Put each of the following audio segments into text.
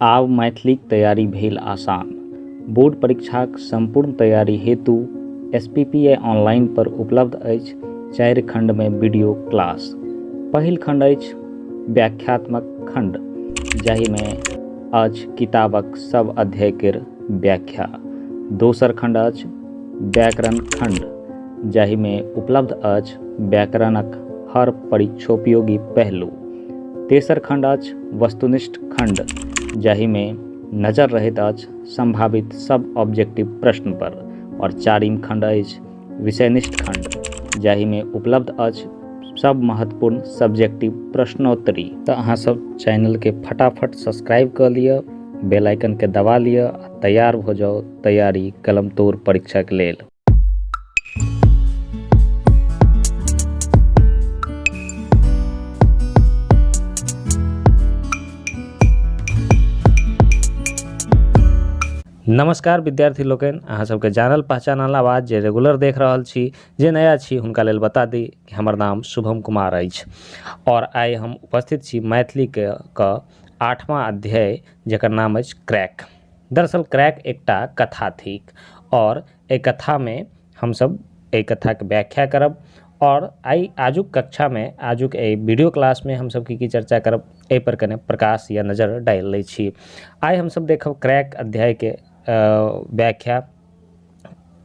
आब मैथिलीक तैयारी भेल आसान। बोर्ड परीक्षाक सम्पूर्ण तैयारी हेतु एसपीपीआई ऑनलाइन पर उपलब्ध अछि 4 खंडमे वीडियो क्लास। पहिल खंड अछि व्याख्यात्मक खंड, जाहिमे अछि किताबक सब अध्याय केर व्याख्या। दोसर खंड अछि व्याकरण खंड, जाहिमे उपलब्ध अछि व्याकरणक हर परीक्षोपयोगी पहलू। तेसर खंड अछि वस्तुनिष्ठ खंड, जाहिमे नजर रहैत अछि संभावित सब ऑब्जेक्टिव प्रश्न पर। और चारिम खंड अछि विषयनिष्ठ खंड, जाहिमे उपलब्ध अछि सब महत्वपूर्ण सब्जेक्टिव प्रश्नोत्तरी। तऽ अहाँ सब चैनलके फटाफट सब्सक्राइब कऽ लिअ, बेल आइकनके दबा लिअ आ तैयार भऽ जाउ तैयारी कलमतोड़ परीक्षाके लेल। नमस्कार विद्यार्थी लोकनि, अहाँ सबके जानल पहचानल आवाज जे रेगुलर देख रहल छी, जे नया छी हुनका लेल बता दी कि हमर नाम शुभम कुमार अछि और आइ हम उपस्थित छी मैथिलीके 8वां अध्याय, जकर नाम अछि क्रैक। दरअसल क्रैक एकटा कथा थिक और एहि कथामे हमसब एहि कथाके व्याख्या करब और आइ आजुक कक्षामे, आजुक एहि वीडियो क्लासमे हमसब की की चर्चा करब एहि पर कने प्रकाश या नजर डालि लै छी। आइ हमसब देखब क्रैक अध्यायके व्याख्या।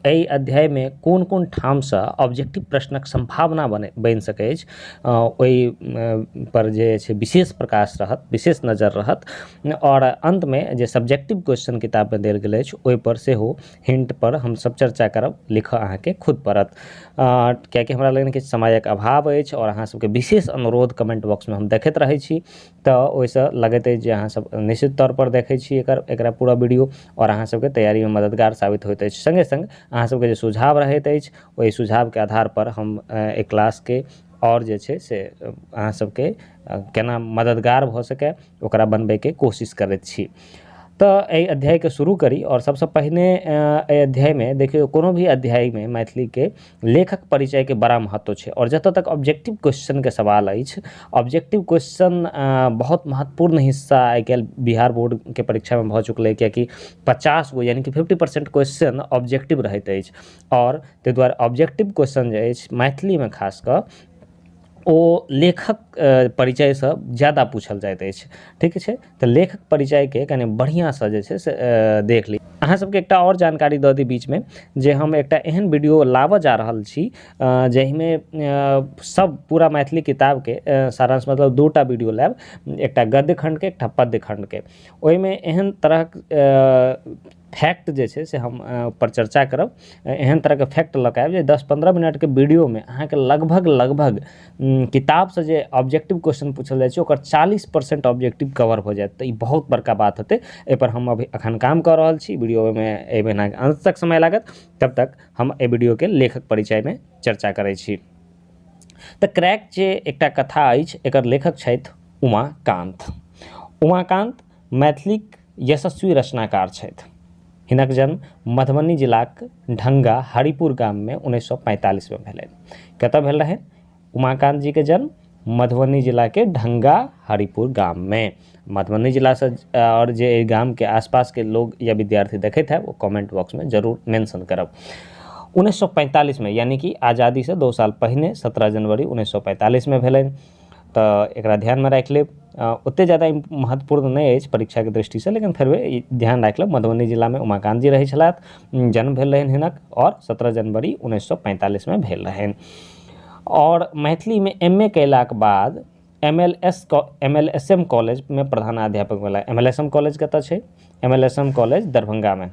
एहि अध्यायमे कोन कोन ठामसँ ऑब्जेक्टिव प्रश्नक संभावना बनि सकै अछि, ओहि पर जे छै विशेष प्रकाश रहत, विशेष नजर रहत। और अन्तमे जे सब्जेक्टिव क्वेश्चन किताबमे देल गेल अछि ओहि पर सेहो हिंट पर हमसब चर्चा करब, लिखऽ अहाँके खुद पड़त, कियाकि हमरा लगन किछु समयक अभाव अछि और अहाँ सबके विशेष अनुरोध कमेंट बॉक्समे हम देखैत रहै छी, तऽ ओहिसँ लगैत अछि जे अहाँ सब निश्चित तौर पर देखै छी एकरा पूरा वीडियो और अहाँ सबके तैयारीमे मददगार साबित होइत अछि। सङ्गे सङ्ग अहाँ सबके जे सुझाव रहैत अछि ओहि सुझावके आधार पर हम एहि क्लासके और जे छै से अहाँ सबके केना मददगार भऽ सकै ओकरा बनबैके कोशिश करैत छी। तऽ एहि अध्यायके शुरू करी और सबसँ पहिने एहि अध्यायमे देखियौ, कोनो भी अध्यायमे मैथिलीके लेखक परिचयके बड़ा महत्व छै और जतऽ तक ऑब्जेक्टिव क्वेश्चनके सवाल अछि, ऑब्जेक्टिव क्वेश्चन बहुत महत्वपूर्ण हिस्सा आइ काल्हि बिहार बोर्डके परीक्षामे भऽ चुकलै, कियाकि 50 गो यानी कि 50% क्वेश्चन ऑब्जेक्टिव रहैत अछि और ताहि दुआरे ऑब्जेक्टिव क्वेश्चन जे अछि मैथिलीमे खास कऽ ओ लेखक परिचयसँ ज्यादा पूछल जाइत अछि। ठीक छै, तऽ लेखक परिचयके कनि बढ़िआँसँ जे छै से देख ली। अहाँ सबके एकटा आओर जानकारी दऽ दी बीचमे, जे हम एकटा एहन वीडियो लाबऽ जा रहल छी जाहिमे सब पूरा मैथिली किताबके सारांश, मतलब 2टा वीडियो लायब, एकटा गद्य खण्डके एकटा पद्य खण्डके। ओहिमे एहन तरहक फैक्ट जे छै से हम पर चर्चा करब, एहन तरहके फैक्ट लऽ कऽ आयब जे 10-15 मिनटके वीडियोमे अहाँके लगभग किताबसँ जे ऑब्जेक्टिव क्वेश्चन पूछल जाइ छै ओकर 40% ऑब्जेक्टिव कवर हो जायत। तऽ ई बहुत बड़का बात हेतै। एहिपर हम अभी एखन काम कऽ रहल छी। वीडियोमे एहि महीनाके अन्त तक समय लागत, तब तक हम एहि वीडियोके लेखक परिचयमे चर्चा करै छी। तऽ क्रैक जे एकटा कथा अछि एकर लेखक छथि उमाकान्त। उमाकान्त मैथिलीक यशस्वी रचनाकार छथि। हिनक जन्म मधुबनी जिलाक ढंगा हरिपुर गाममे 1945 मे भेलनि। कतऽ भेल रहनि उमाकान्त जीके जन्म? मधुबनी जिलाके ढंगा हरिपुर गाममे। मधुबनी जिलासँ और जे एहि गामके आसपासके लोग या विद्यार्थी देखैत हैब ओ कमेंट बॉक्समे जरूर मेंशन करब। 1945 मे यानी कि आज़ादीसँ 2 साल पहिने 17 जनवरी 1945 मे भेलनि। तऽ एकरा ध्यानमे राखि लेब, ओतेक ज्यादा महत्वपूर्ण नहि अछि परीक्षाके दृष्टिसँ, लेकिन फेर भी ध्यान राखि लेब। मधुबनी जिलामे उमाकान्त जी रहै छलथि, जन्म भेल रहनि हिनक और 17 जनवरी 1945 मे भेल रहनि। और मैथिलीमे एम ए कयलाक बाद एम एल एस एम कॉलेजमे प्रधानाध्यापक भेला। M L S M college कतऽ छै? M L S M college दरभंगामे,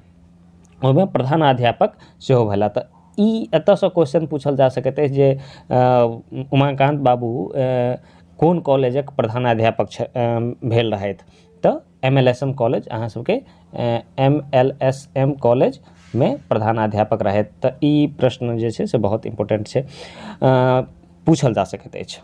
ओहिमे प्रधानाध्यापक सेहो भेला। तऽ ई एतऽसँ क्वेश्चन पूछल जा सकैत अछि जे उमाकान्त बाबू कोन कॉलेजक प्रधानाध्यापक भेल रहथि? तऽ M L S M college अहाँ सबके एम एल एस एम कॉलेजमे प्रधानाध्यापक रहथि। तऽ ई प्रश्न जे छै से बहुत इम्पोर्टेंट छै, पूछल जा सकैत अछि।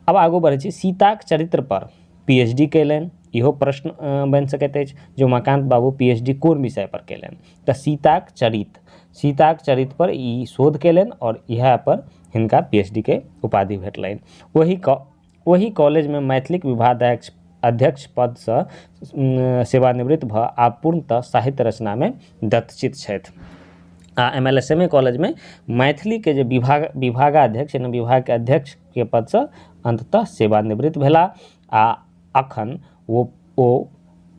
आब आगू बढ़ै छी। सीताक चरित्र पर पी एच डी कयलनि, इहो प्रश्न बनि सकैत अछि जे उमाकान्त बाबू पी एच डी कोन विषय पर कयलनि? तऽ सीताक चरित्र पर ई शोध कयलनि और इएह पर हिनका पी एच डी के उपाधि भेटलनि। ओहि कॉलेजमे मैथिलीक विभागाध्यक्ष अध्यक्ष पदसँ सेवानिवृत्त भऽ आब पूर्णतः साहित्य रचनामे दत्तचित छथि। आ M L S M A कॉलेजमे मैथिलीके जे विभागाध्यक्ष यानी विभागके अध्यक्षके पदसँ अन्ततः सेवानिवृत्त भेलाह आ अखन ओ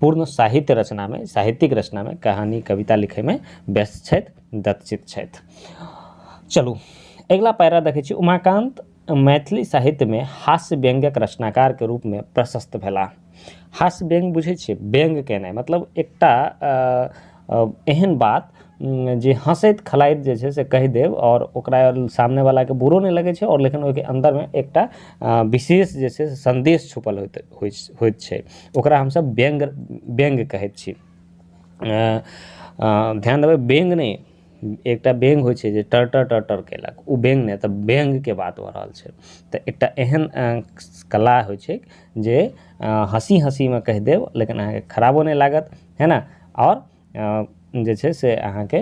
पूर्ण साहित्य रचनामे, साहित्यिक रचनामे, कहानी कविता लिखैमे व्यस्त छथि, दत्तचित छथि। चलू अगिला पैरा देखै छी। उमाकान्त मैथिली साहित्यमे हास्य व्यंग्यक रचनाकारके रूपमे प्रशस्त भेलाह। हास्य व्यंग्य बुझै छियै? व्यंग्य केनाइ मतलब एकटा एहन बात जे हँसैत खलाइत जे छै से कहि देब आओर ओकरा सामनेवलाके बुरो नहि लगै छै, आओर लेकिन ओहिके अन्दरमे एकटा विशेष जे छै से सन्देश छुपल होइत छै, ओकरा हमसब व्यंग्य कहैत छी। ध्यान देबै, व्यंग्य नहि, एकटा व्यंग्य होइ छै जे टर टर टर केलक, ओ व्यंग्य नहि, तऽ व्यंग्यके बात भऽ रहल छै। तऽ एकटा एहन कला होइ छै जे हँसी हँसीमे कहि देब लेकिन अहाँके खराबो नहि लागत, है ने, आओर जे छै से अहाँके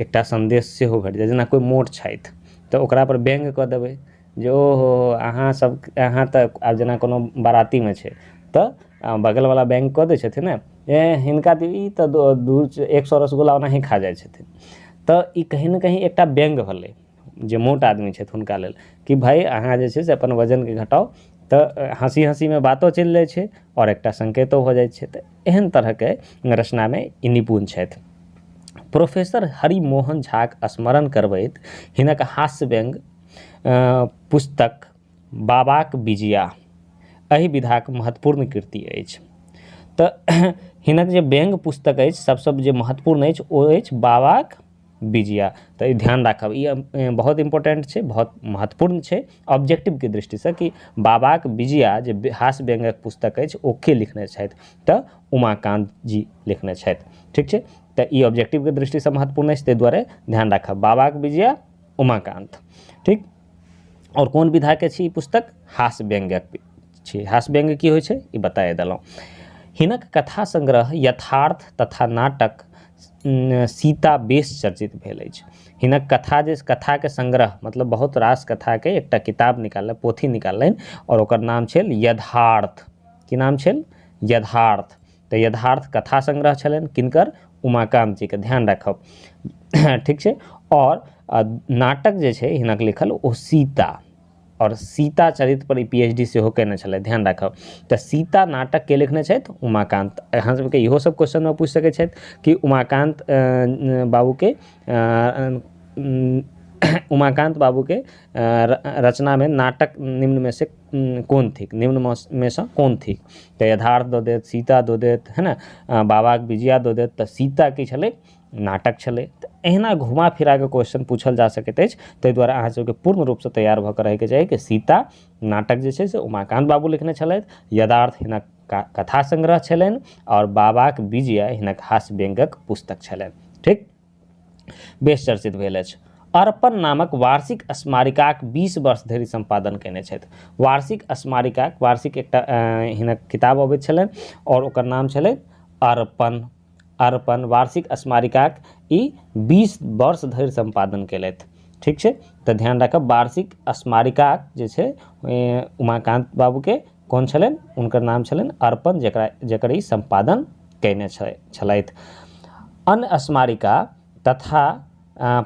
एकटा सन्देश सेहो भेट जायत। जेना कोइ मोट छथि तऽ ओकरा पर व्यंग्य कऽ देबै जे ओहो अहाँ सब, अहाँ तऽ आब जेना कोनो बारातीमे छै तऽ बगलवला व्यंग्य कऽ दै छथिन ने, ए हिनका तऽ ई तऽ 100 रसगुल्ला ओनाही खा जाइ छथिन। तऽ ई कहीं ने कहीं एकटा व्यंग्य भेलै जे मोट आदमी छथि हुनका लेल कि भाइ अहाँ जे छै से अपन वजनके घटाउ। तऽ हँसी हँसीमे बातो चलि जाइ छै आओर एकटा संकेतो भऽ जाइ छै। तऽ एहन तरहके रचनामे ई निपुण छथि। प्रोफेसर हरिमोहन झाक स्मरण करबैत हिनक हास्य व्यंग्य पुस्तक बाबाक बिजिया एहि विधाक महत्वपूर्ण कृति अछि। तऽ हिनक जे व्यंग्य पुस्तक अछि सबसँ जे महत्वपूर्ण अछि ओ अछि बाबाक बिजिया। तऽ ई ध्यान राखब, ई बहुत इम्पोर्टेंट छै, बहुत महत्वपूर्ण छै ऑब्जेक्टिवके दृष्टिसँ कि बाबाक बिजिया जे हास्य व्यंग्यक पुस्तक अछि ओ के लिखने छथि, तऽ उमाकान्त जी लिखने छथि। ठीक छै, तऽ ई ऑब्जेक्टिवके दृष्टिसँ महत्वपूर्ण अछि, ताहि दुआरे ध्यान राखब, बाबाक बिजिया उमाकान्त। ठीक, आओर कोन विधाके छी ई पुस्तक? हास्य व्यंग्यक छी। हास्य व्यंग्य की होइ छै ई बताए देलहुँ। हिनक कथा संग्रह यथार्थ तथा नाटक सीता बेस चर्चित भेल अछि। हिनक कथा जे कथाके संग्रह मतलब बहुत रास कथाके एकटा किताब निकाललनि, पोथी निकाललनि आओर ओकर नाम छल यथार्थ। की नाम छल? यथार्थ। तऽ यथार्थ कथा संग्रह छलनि किनकर? उमाकान्त जीके, ध्यान राखब। ठीक छै, आओर नाटक जे छै हिनक लिखल ओ सीता, और सीता चरित्र पर ई PhD सेहो केने छलै, ध्यान राखब। तऽ सीता नाटक के लिखने छथि? उमाकान्त। अहाँ सबके इहो सब क्वेश्चनमे पूछि सकै छथि कि उमाकान्त बाबूके उमाकान्त बाबूके रचनामे नाटक निम्नमे से कोन थिक, निम्नमे सँ कोन थिक? तऽ यथार्थ दऽ देत, सीता दऽ देत, है ने, बाबाक विजया दऽ देत। तऽ सीता की छलै? नाटक छलै। तऽ एहिना घुमा फिरा कऽ क्वेश्चन पूछल जा सकैत अछि, ताहि दुआरे अहाँ सबके पूर्ण रूपसँ तैयार भऽ कऽ रहैके चाही कि सीता नाटक जे छै से उमाकान्त बाबू लिखने छलथि, यदार्थ हिनक कथा संग्रह छलनि आओर बाबाक विजय हिनक हास्य व्यंग्यक पुस्तक छलनि। ठीक, बेस चर्चित भेल अछि। अर्पण नामक वार्षिक स्मारिकाक 20 वर्ष धरि सम्पादन कयने छथि। वार्षिक स्मारिकाक, वार्षिक एकटा हिनक किताब अबैत छलनि आओर ओकर नाम छलै अर्पण। अर्पण वार्षिक स्मारिकाक ई 20 वर्ष धरि सम्पादन केलथि। ठीक छै, तऽ ध्यान राखब, वार्षिक स्मारिकाक जे छै उमाकान्त बाबूके कोन छलनि? हुनकर नाम छलनि अर्पण, जकर ई सम्पादन कयने छलथि। अन्य स्मारिका तथा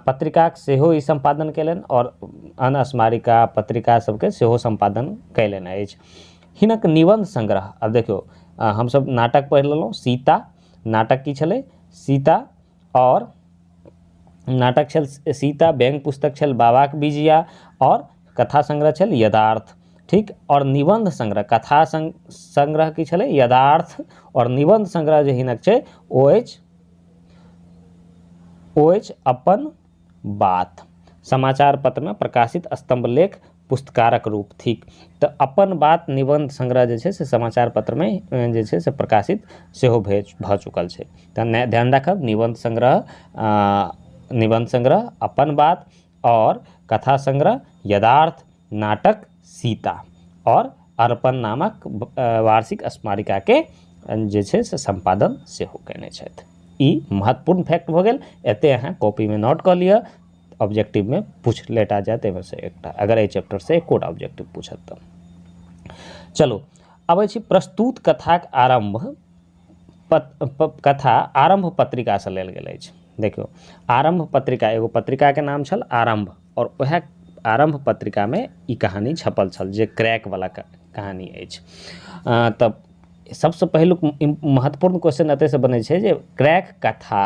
पत्रिकाक सेहो ई सम्पादन कयलनि आओर अन्य स्मारिका पत्रिका सबके सेहो सम्पादन कयलनि अछि। हिनक निबंध संग्रह, आब देखियौ हमसब नाटक पढ़ि लेलहुँ सीता, नाटक की छलै? सीता, और नाटक छल सीता, व्यंग्य पुस्तक छल बाबाक बिजिया और कथा संग्रह छल यदार्थ। ठीक, और निबंध संग्रह, कथा संग्रह की छलै? यदार्थ, और निबंध संग्रह जे हिनक छै ओ अछि अपन बात, समाचार पत्रमे प्रकाशित स्तंभ लेख पुस्तकारक रूप थिक। तऽ अपन बात निबंध संग्रह जे छै से समाचार पत्रमे जे छै से प्रकाशित सेहो भऽ चुकल छै। तऽ ध्यान राखब, निबंध संग्रह अपन बात और कथा संग्रह यदार्थ, नाटक सीता और अर्पण नामक वार्षिक स्मारिका के जे छै से सम्पादन सेहो कयने छथि। ई महत्वपूर्ण फैक्ट भऽ गेल। एते अहाँ कॉपीमे नोट कऽ लिअ, ऑब्जेक्टिव में पूछ लेटा जायत एहिमे से एकटा, अगर एहि चैप्टर से एकोटा ऑब्जेक्टिव पूछत तऽ। चलू अबै छी प्रस्तुत कथाक आरम्भ कथा आरम्भ पत्रिकासँ लेल गेल अछि। देखियौ, आरम्भ पत्रिका एगो पत्रिकाके नाम छल आरम्भ, आओर वएह आरम्भ पत्रिकामे ई कहानी छपल छल जे क्रैकवला कहानी अछि। तऽ सबसँ पहिलुक महत्वपूर्ण क्वेश्चन एतयसँ बनै छै जे क्रैक कथा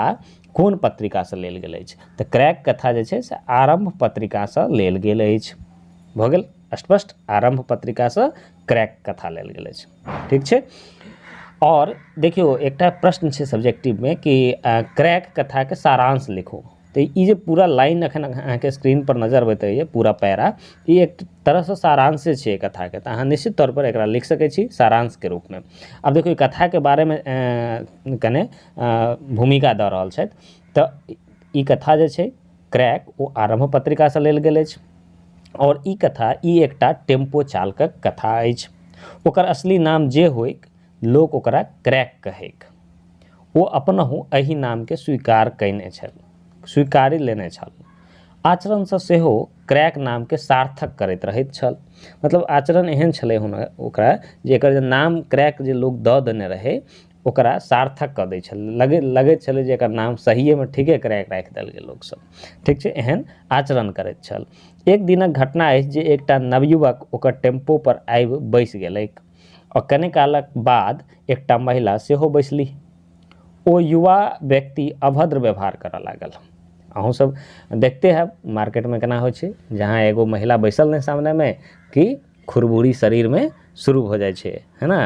कोन पत्रिकासँ लेल गेल अछि। तऽ क्रैक कथा जे छै से आरम्भ पत्रिकासँ लेल गेल अछि। भऽ गेल स्पष्ट, आरम्भ पत्रिकासँ क्रैक कथा लेल गेल अछि। ठीक छै। आओर देखियौ, एकटा प्रश्न छै सब्जेक्टिवमे कि क्रैक कथाके सारांश लिखू। तऽ ई जे पूरा लाइन एखन अहाँके स्क्रीन पर नजर अबैत रहैए, पूरा पैरा, ई एक तरहसँ सारांशे छै कथाके। तऽ अहाँ निश्चित तौर पर एकरा लिख सकै छी सारांशके रूपमे। आब देखियौ, कथाके बारेमे कने भूमिका दऽ रहल छथि। तऽ ई कथा जे छै क्रैक, ओ आरम्भ पत्रिकासँ लेल गेल अछि। आओर ई कथा ई एकटा टेम्पो चालकक कथा अछि। ओकर असली नाम जे होइक, लोक ओकरा क्रैक कहैक। ओ अपनहु एहि नामके स्वीकार कयने छल, स्वीकारि लेने छल। आचरणसँ सेहो क्रैक नामके सार्थक करैत रहैत छल। मतलब आचरण एहन छलै हुनकर ओकरा जे एकर जे नाम क्रैक जे लोक दऽ देने रहै ओकरा सार्थक कऽ दै छल। लगैत छलै जे एकर नाम सहिएमे ठीके क्रैक राखि देलकै लोकसभ। ठीक छै, एहन आचरण करैत छल। एक दिनक घटना अछि जे एकटा नवयुवक ओकर टेम्पो पर आबि बैसि गेलैक आओर कने कालक बाद एकटा महिला सेहो बैसली। ओ युवा व्यक्ति अभद्र व्यवहार करऽ लागल। अहूँ सब देखते हैब मार्केटमे केना होइ छै, जहाँ एगो महिला बैसल नहि सामनेमे कि खुरबुरी शरीरमे शुरू भऽ जाइ छै, है ने,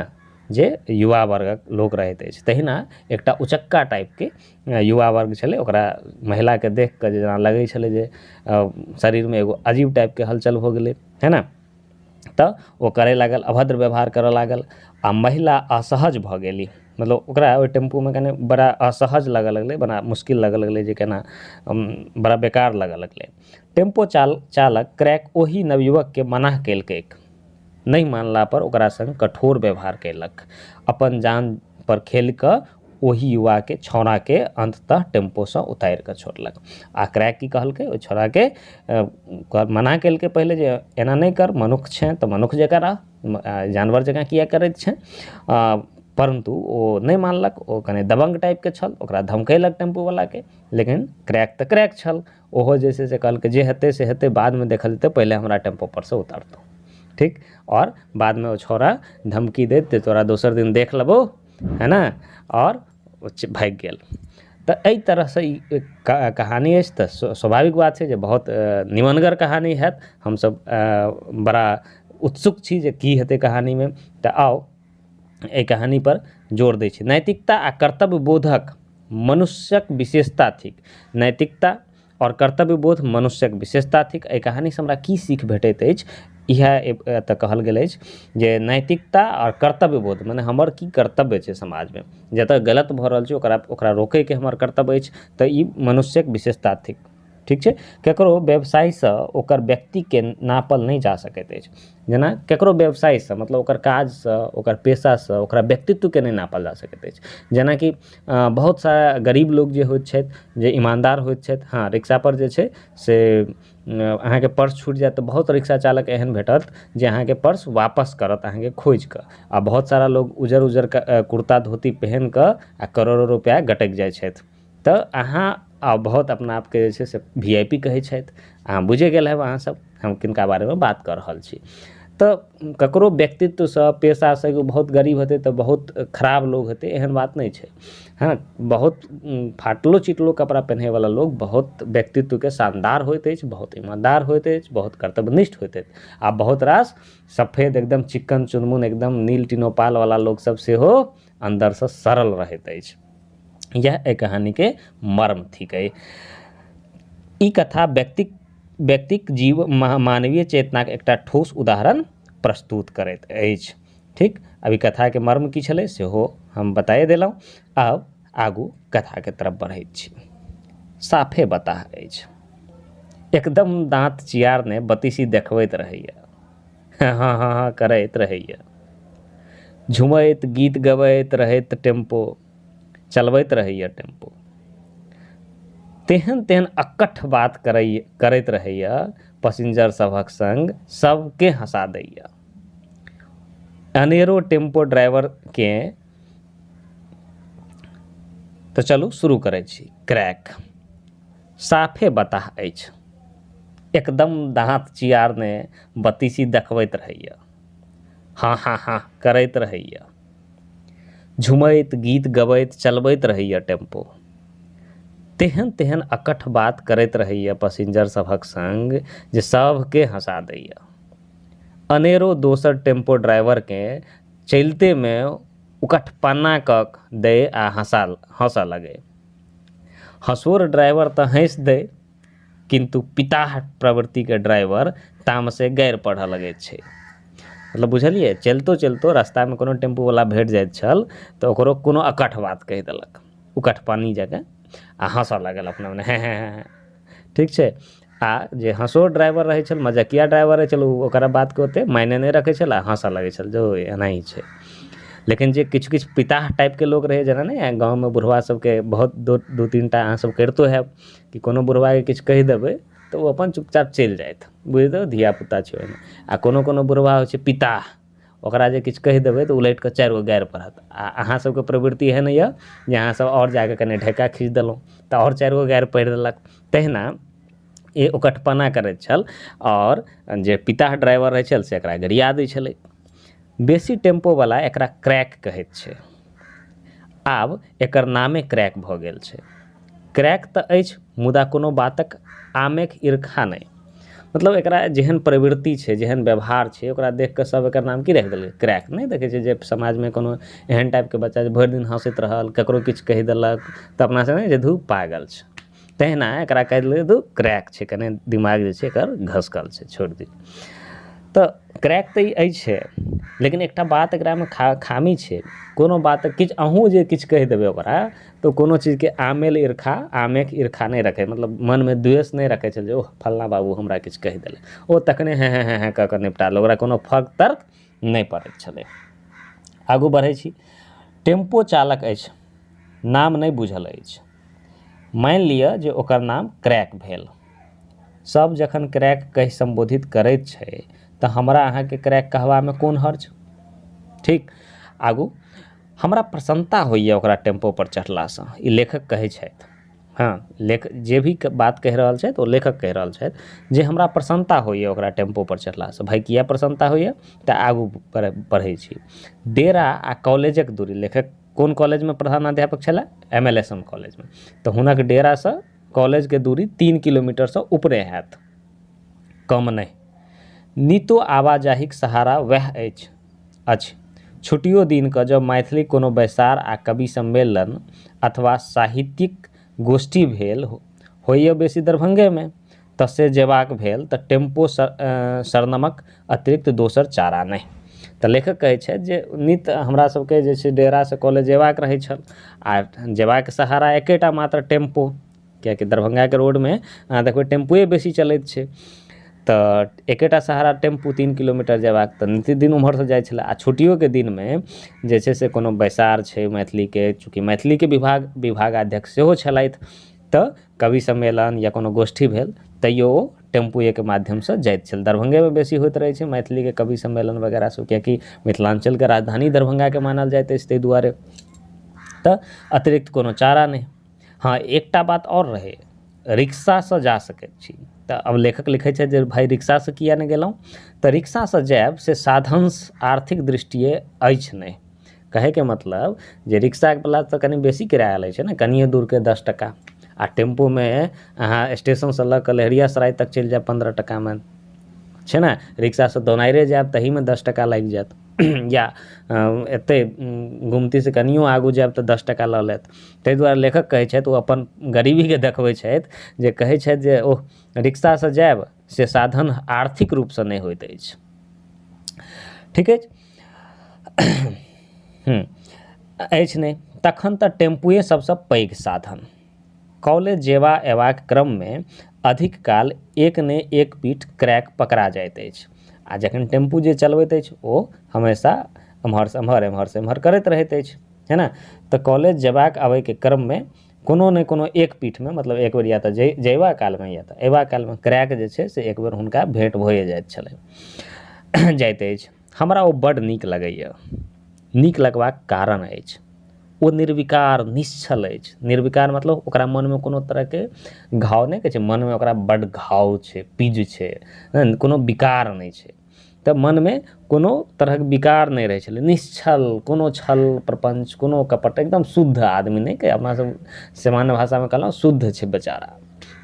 जे युवा वर्गक लोक रहैत अछि। तहिना एकटा उचक्का टाइपके युवा वर्ग छलै, ओकरा महिलाके देख कऽ जेना लगै छलै जे शरीरमे एगो अजीब टाइपके हलचल भऽ गेलै, है ने। तऽ ओ करय लागल, अभद्र व्यवहार करऽ लागल आ महिला असहज भऽ गेली। मतलब ओकरा ओहि टेम्पूमे कने बड़ा असहज लगऽ लगलै, बड़ा मुश्किल लगऽ लगलै, जे केना बड़ा बेकार लगऽ लगलै। टेम्पो चालक क्रैक ओहि नवयुवकके मना केलकैक। नहि मानला पर ओकरा संग कठोर व्यवहार कयलक। अपन जान पर खेल कऽ ओहि युवाके छौड़ाके अंततः टेम्पोसँ उतारि कऽ छोड़लक। आ क्रैक की कहलकै, ओहि छौड़ाके मना केलकै पहिले जे एना नहि कर, मनुख छेँ तऽ मनुख जकाँ रह, जानवर जकाँ किया करैत छेँ। परन्तु ओ नहि मानलक, ओ कने दबंग टाइपके छल, ओकरा धमकेलक टेम्पूवलाके। लेकिन क्रैक तऽ क्रैक छल, ओहो जे छै से कहलकै जे हेतै से हेतै, बादमे देखल जेतै, पहिले हमरा टेम्पो परसँ उतारतौ। ठीक। आओर बादमे ओ छौड़ा धमकी दैत तोरा दोसर दिन देख लेबौ, है ने, आओर ओ भागि गेल। तऽ एहि तरहसँ ई कहानी अछि। तऽ स्वाभाविक बात छै जे बहुत निमनगर कहानी हैत। हमसब बड़ा उत्सुक छी जे की हेतै कहानीमे। तऽ आउ एहि कहानी पर जोर दै छी। नैतिकता आ कर्तव्य बोधक मनुष्यक विशेषता थिक। नैतिकता आओर कर्तव्य बोध मनुष्यक विशेषता थिक। एहि कहानीसँ हमरा की सीख भेटैत अछि, इएह एतऽ कहल गेल अछि जे नैतिकता आओर कर्तव्य बोध मने हमर की कर्तव्य छै समाजमे, जतऽ गलत भऽ रहल छै ओकरा ओकरा रोकैके हमर कर्तव्य अछि। तऽ ई मनुष्यक विशेषता थिक। ठीक छै। ककरो व्यवसायसँ ओकर व्यक्तिके नापल नहि जा सकैत अछि। जेना ककरो व्यवसायसँ मतलब ओकर काजसँ, ओकर पेशासँ ओकरा व्यक्तित्वके नहि नापल जा सकैत अछि। जेनाकि बहुत सारा गरीब लोक जे होइत छथि, जे ईमानदार होइत छथि, हँ रिक्शापर जे छै से अहाँके पर्स छूटि जायत तऽ बहुत रिक्शा चालक एहन भेटत जे अहाँके पर्स वापस करत अहाँके खोजिकऽ। आ बहुत सारा लोग उजर उजर कुर्ता धोती पहिन कऽ आ करोड़ो रुपैआ गटकि जाइ छथि। तऽ अहाँ आ बहुत अपना आपके जे छै से VIP कहै छथि। अहाँ बुझि गेल हेब अहाँ सब हम किनका बारेमे बात कऽ रहल छी। तऽ ककरो व्यक्तित्वसँ, पेशासँ एगो बहुत गरीब हेतै तऽ बहुत खराब लोग हेतै, एहन बात नहि छै। हँ, बहुत फाटलो चिटलो कपड़ा पहिनैवला लोग बहुत व्यक्तित्वके शानदार होइत अछि, बहुत ईमानदार होइत अछि, बहुत कर्तव्यनिष्ठ होइत अछि। आ बहुत रास सफेद एकदम चिक्कन चुनमुन एकदम नील टिनोपालवला लोकसब सेहो अन्दरसँ सरल रहैत अछि। यह एहि कहानीके मर्म थिकै। ई कथा व्यक्तिक व्यक्तिक जीव मानवीय चेतनाके एकटा ठोस उदाहरण प्रस्तुत करैत अछि। ठीक। अभी कथाके मर्म की छलै सेहो हम बताए देलहुँ। आब आगू कथाके तरफ बढ़ैत छी। साफे बताह अछि, एकदम दाँत चियारने बतीसी देखबैत रहैए, हँ हँ हँ करैत रहैए, झुमैत गीत गबैत रहैत टेम्पो चलबैत रहैए टेम्पो, तेहन तेहन अकठ बात करैत रहैए, पसिंजर सभक संग सबके हँसा दैए। अनेरो टेम्पो ड्राइवरकेँ तऽ चलू शुरू करै छी। क्रैक साफे बताह अछि, एकदम दाँत चियारने बत्तीसी देखबैत रहैए, हाँ हाँ हाँ करैत रहैए, झुमैत गीत गबैत चलबैत रहैए टेम्पो। तेहन तेहन अकठ बात करैत रहैए पसिंजर सभक संग जे सभके हँसा दैए। अनेरो दोसर टेम्पो ड्राइवरकेँ चलितेमे उकठपना कऽ दै आ हँसऽ लगै। हँसोर ड्राइवर तऽ हँसि दै, किन्तु पिताह प्रवृत्तिके ड्राइवर तामसे गारि पढ़ऽ लगैत छै। मतलब बुझलियै, चलितो चलितो रास्तामे कोनो टेम्पूवला भेट जाइत छल तऽ ओकरो कोनो अकठ बात कहि देलक, उकठपनी जकाँ, आ हँसऽ लागल अपना मने हेँ हेँ हेँ। ठीक छै। आ जे हँसोर ड्राइवर रहै छल, मजकिया ड्राइवर रहै छल, ओ ओकरा बातके ओतेक मायने नहि रखै छल आ हँसऽ लगै छल जो एनाही छै। लेकिन जे किछु किछु पिताह टाइपके लोक रहै, जेना नहि गाँवमे बुढ़बा सबके बहुत दू तीन टा अहाँ सब करितो हैब कि कोनो बुढ़बाके किछु कहि देबै तऽ ओ अपन चुपचाप चलि जायत, बुझि देबै धियापुता छै ओहिमे। आ कोनो कोनो बुढ़बा होइ छै पिताह, ओकरा जे किछु कहि देबै तऽ उलटि कऽ 4 गो गारि पढ़त। आ अहाँ सबके प्रवृत्ति एहन यऽ जे अहाँ सब आओर जाकऽ कनि ढेका खींच देलहुँ तऽ आओर 4 गो गारि पढ़ि देलक। तहिना ई उकठपना करैत छल आओर जे पिताह ड्राइवर रहै छल से एकरा गरिया दै छलै। बेसी टेम्पोवला एकरा क्रैक कहैत छै। आब एकर नामे क्रैक भऽ गेल छै। क्रैक तऽ अछि मुदा कोनो बातक आमेक ईर्खा नहि। मतलब एकरा जेहन प्रवृत्ति छै, जेहन व्यवहार छै, ओकरा देख कऽ सब एकर नाम की राखि देलकै, क्रैक। नहि देखै छियै जे समाजमे कोनो एहन टाइपके बच्चा जे भरि दिन हँसैत रहल, ककरो किछु कहि देलक तऽ अपना सब जे धू पागल छै, तहिना एकरा कहि देलकै धू क्रैक छै, कने दिमाग जे छै एकर घसकल छै, छोड़ि दियौ। तऽ क्रैक तऽ ई अछि, लेकिन एकटा बात एकरामे खामी छै, कोनो बात किछु अहूँ जे किछु कहि देबै ओकरा तऽ कोनो चीजके आमेल ईर्खा, आमेक ईर्खा नहि रखै, मतलब मनमे द्वेष नहि रखै छै जे ओह फल्लाँ बाबू हमरा किछु कहि देलक, ओ तखने हेँ हेँ हेँ हेँ कऽ कऽ निपटा लो, ओकरा कोनो फर्क तर्क नहि पड़ैत छलै। आगू बढ़ै छी। टेम्पो चालक अछि, नाम नहि बुझल अछि, मानि लिअ जे ओकर नाम क्रैक भेल। सब जखन क्रैक कहि सम्बोधित करैत छै तऽ हमरा अहाँके क्रैक कहबामे कोन हर्ज। ठीक, आगू। हमरा प्रसन्नता होइए ओकरा टेम्पोपर चढ़लासँ, ई लेखक कहै छथि। हँ, लेख जे भी बात कहि रहल छथि ओ लेखक कहि रहल छथि जे हमरा प्रसन्नता होइए ओकरा टेम्पोपर चढ़लासँ। भाय किया प्रसन्नता होइए तऽ आगू पढ़ै छी। डेरा आ कॉलेजक दूरी, लेखक कोन कॉलेजमे प्रधानाध्यापक छलाह, MLSM कॉलेजमे, तऽ हुनक डेरासँ कॉलेजके दूरी 3 किलोमीटरसँ ऊपरे हैत, कम नहि। नितो आवाजाहीक सहारा वएह अछि। छुट्टियो दिनके जब मैथिली कोनो बैसार आ कवि सम्मेलन अथवा साहित्यिक गोष्ठी भेल होइए बेसी दरभंगेमे, तऽ से जेबाक भेल तऽ टेम्पो सरनमक अतिरिक्त दोसर चारा नहि। तऽ लेखक कहै छथि जे नित हमरा सबके जे छै डेरासँ कॉलेज जेबाक रहै छल आ जेबाक सहारा एकेटा मात्र टेम्पो, कियाकि दरभंगाके रोडमे अहाँ देखबै टेम्पुए बेसी चलैत छै, तऽ एकेटा सहारा टेम्पू 3 किलोमीटर जेबाक, तऽ नित्यदिन ओम्हरसँ जाइ छलै। आ छुट्टियोके दिनमे जे छै से कोनो बैसार छै मैथिलीके, चूँकि मैथिलीके विभागाध्यक्ष सेहो छलथि, तऽ कवि सम्मेलन या कोनो गोष्ठी भेल तैयो ओ टेम्पुएके माध्यमसँ जाइत छल। दरभंगेमे बेसी होइत रहै छै मैथिलीके कवि सम्मेलन वगैरह सब, कियाकि मिथिलाञ्चलके राजधानी दरभंगाके मानल जाइत अछि, ताहि दुआरे तऽ अतिरिक्त कोनो चारा नहि। हँ, एकटा बात आओर रहै, रिक्शासँ जा सकैत छी। तऽ अब लेखक लिखै छथि जे भाय रिक्शासँ किया नहि गेलहुँ, तऽ रिक्शासँ जायब से साधन आर्थिक दृष्टिए अछि नहि। कहैके मतलब जे रिक्शावला तऽ कनि बेसी किराया लै छै ने, कनिए दूरके 10 टका, आ टेम्पूमे अहाँ स्टेशनसँ लऽ कऽ लहेरियासराय तक चलि जायब 15 टकामे छै ने। रिक्शासँ दोनाइरे जायब तहीमे 10 टका लागि जायत, या एतै गुमतीसँ कनियो आगू जायब तऽ 10 टका लऽ लेत। ताहि दुआरे लेखक कहै छथि, ओ अपन गरीबीके देखबै छथि जे कहै छथि जे ओह रिक्शासँ जायब से साधन आर्थिक रूपसँ नहि होइत अछि। ठीक अछि, अछि नहि, तखन तऽ टेम्पुए सबसँ पैघ साधन। कॉलेज जेबा अयबाक क्रममे अधिक काल एक ने एक पीठ क्रैक पकड़ा जाइत अछि, आ जखन टेम्पू जे चलबैत अछि ओ हमेशा एम्हरसँ एम्हर एम्हरसँ एम्हर करैत रहैत अछि, है ने। तऽ कॉलेज जेबाक अबैके क्रममे कोनो ने कोनो एक पीठमे, मतलब एक बेर या तऽ जयबा कालमे या तऽ अयबा कालमे क्रैक जे छै से एक बेर हुनका भेँट भए जाइत छलै जाइत अछि। हमरा ओ बड्ड नीक लगैए। नीक लगबाक कारण अछि ओ निर्विकार निश्चल अछि। निर्विकार मतलब ओकरा मनमे कोनो तरहके घाव नहि कहै छै, मनमे ओकरा बड्ड घाव छै, पीज छै, कोनो विकार नहि छै। तऽ मनमे कोनो तरहके विकार नहि रहै छलै, निश्चल, कोनो छल प्रपञ्च, कोनो कपट, एकदम शुद्ध आदमी। नहि कहै अपना सब सामान्य भाषामे कहलहुँ शुद्ध छै बेचारा,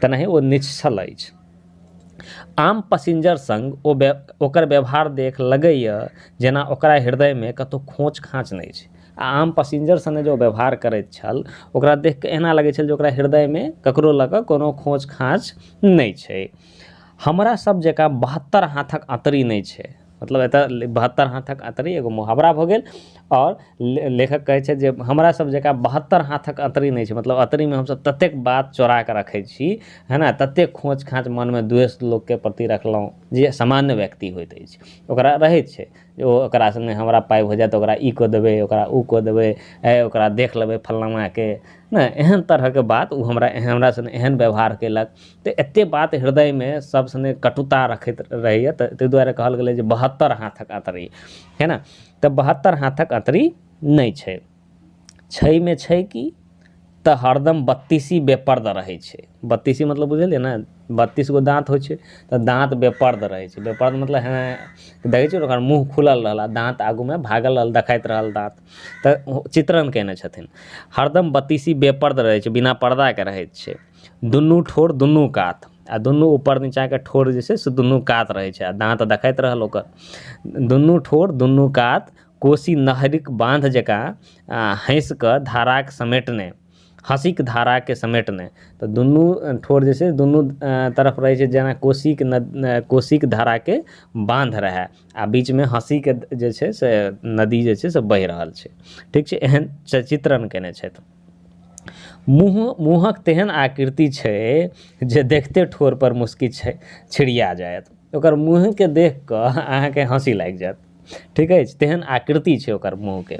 तेनाही ओ निश्चल अछि। आम पसिंजर सङ्ग ओ ओकर व्यवहार देख लगैए जेना ओकरा हृदयमे कतहु खोँच खाँच नहि छै। आ आम पसिंजर सङ्गे जे ओ व्यवहार करैत छल ओकरा देखिकऽ एना लगै छल जे ओकरा हृदयमे ककरो लऽ कऽ कोनो खोँच खाँच नहि छै। हमरा सब जकाँ 72 हाथक अँतरी नहि छै। मतलब एतऽ 72 हाथक अँतरी एगो मुहावरा भऽ गेल आओर लेखक कहै छथि जे हमरा सब जकाँ 72 हाथक अँतरी नहि छै। मतलब अँतरीमे हमसब ततेक बात चोराकऽ रखै छी, है ने, ततेक खोँच खाँच मनमे द्वेष लोकके प्रति रखलहुँ जे सामान्य व्यक्ति होइत अछि ओकरा रहैत छै जे ओ ओकरा सङ्गे हमरा पाइ भऽ जायत ओकरा ई कऽ देबै, ओकरा ओ कऽ देबै, ओकरा देख लेबै फल्लाँके, नहि एहन तरहके बात ओ हमरा सङ्गे एहन व्यवहार केलक। तऽ एतेक बात हृदयमे सब सङ्गे कटुता रखैत रहैए, तऽ ताहि दुआरे कहल गेलै जे 72 हाथक अँतरी, है ने। तऽ 72 हाथक अँतरी नहि छै। छैमे छै कि तऽ हरदम बत्तीसी बेपर्द रहै छै। बत्तीसी मतलब बुझलियै ने, 32 गो दाँत होइ छै तऽ दाँत बेपर्द रहै छै। बेपर्द मतलब हेँ देखै छियै ओकर मुँह खुलल रहल आ दाँत आगूमे भागल रहल, देखाइत रहल दाँत। तऽ चित्रण कयने छथिन हरदम बत्तीसी बेपर्द रहै छै, बिना पर्दाके रहैत छै। दुनू ठोर दुनू कात आ दुनू ऊपर नीचाँके ठोर जे छै से दुनू कात रहै छै आ दाँत देखाइत रहल ओकर। दुनू ठोर दुनू कात कोसी नहरिक बाँध जकाँ हँसिकऽ धाराके समेटने, हँसीके धाराके समेटने। तऽ दुनू ठोर जे छै दुनू तरफ रहै छै जेना कोसीके धाराके बाँध रहै आ बीचमे हँसीके जे छै से नदी जे छै से बहि रहल छै। ठीक छै, एहन चित्रण कयने छथि। मुँहक तेहन आकृति छै जे देखते ठोरपर मुस्की छै छिड़िया जायत। ओकर मुँहके देख कऽ अहाँके हँसी लागि जायत। ठीक अछि, तेहन आकृति छै ओकर मुँहके।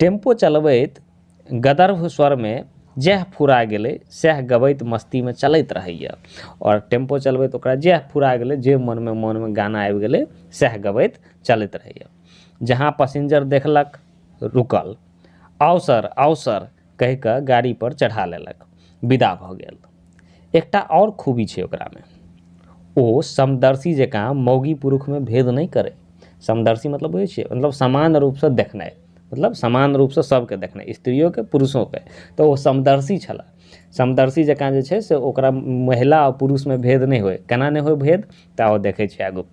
टेम्पो चलबैत गदर्भ स्वरमे जएह फुरा गेलै सएह गबैत मस्तीमे चलैत रहैए। आओर टेम्पो चलबैत ओकरा जएह फुरा गेलै, जे मनमे मनमे गाना आबि गेलै सएह गबैत चलैत रहैए। जहाँ पसिंजर देखलक रुकल, आउ सर आउ सर कहि कऽ गाड़ीपर चढ़ा लेलक, विदा भऽ गेल। एकटा आओर खूबी छै ओकरामे, ओ समदर्शी जकाँ मौगी पुरुषमे भेद नहि करै। समदर्शी मतलब बुझै छियै, मतलब समान रूपसँ देखनाइ, मतलब समान रूपसँ सबके देखनाइ, स्त्रियोके पुरुषोके। तऽ ओ समदर्शी छलाह। समदर्शी जकाँ जे छै से ओकरा महिला आओर पुरुषमे भेद नहि होइ। केना नहि होइ भेद, तऽ ओ देखै छियै आगू।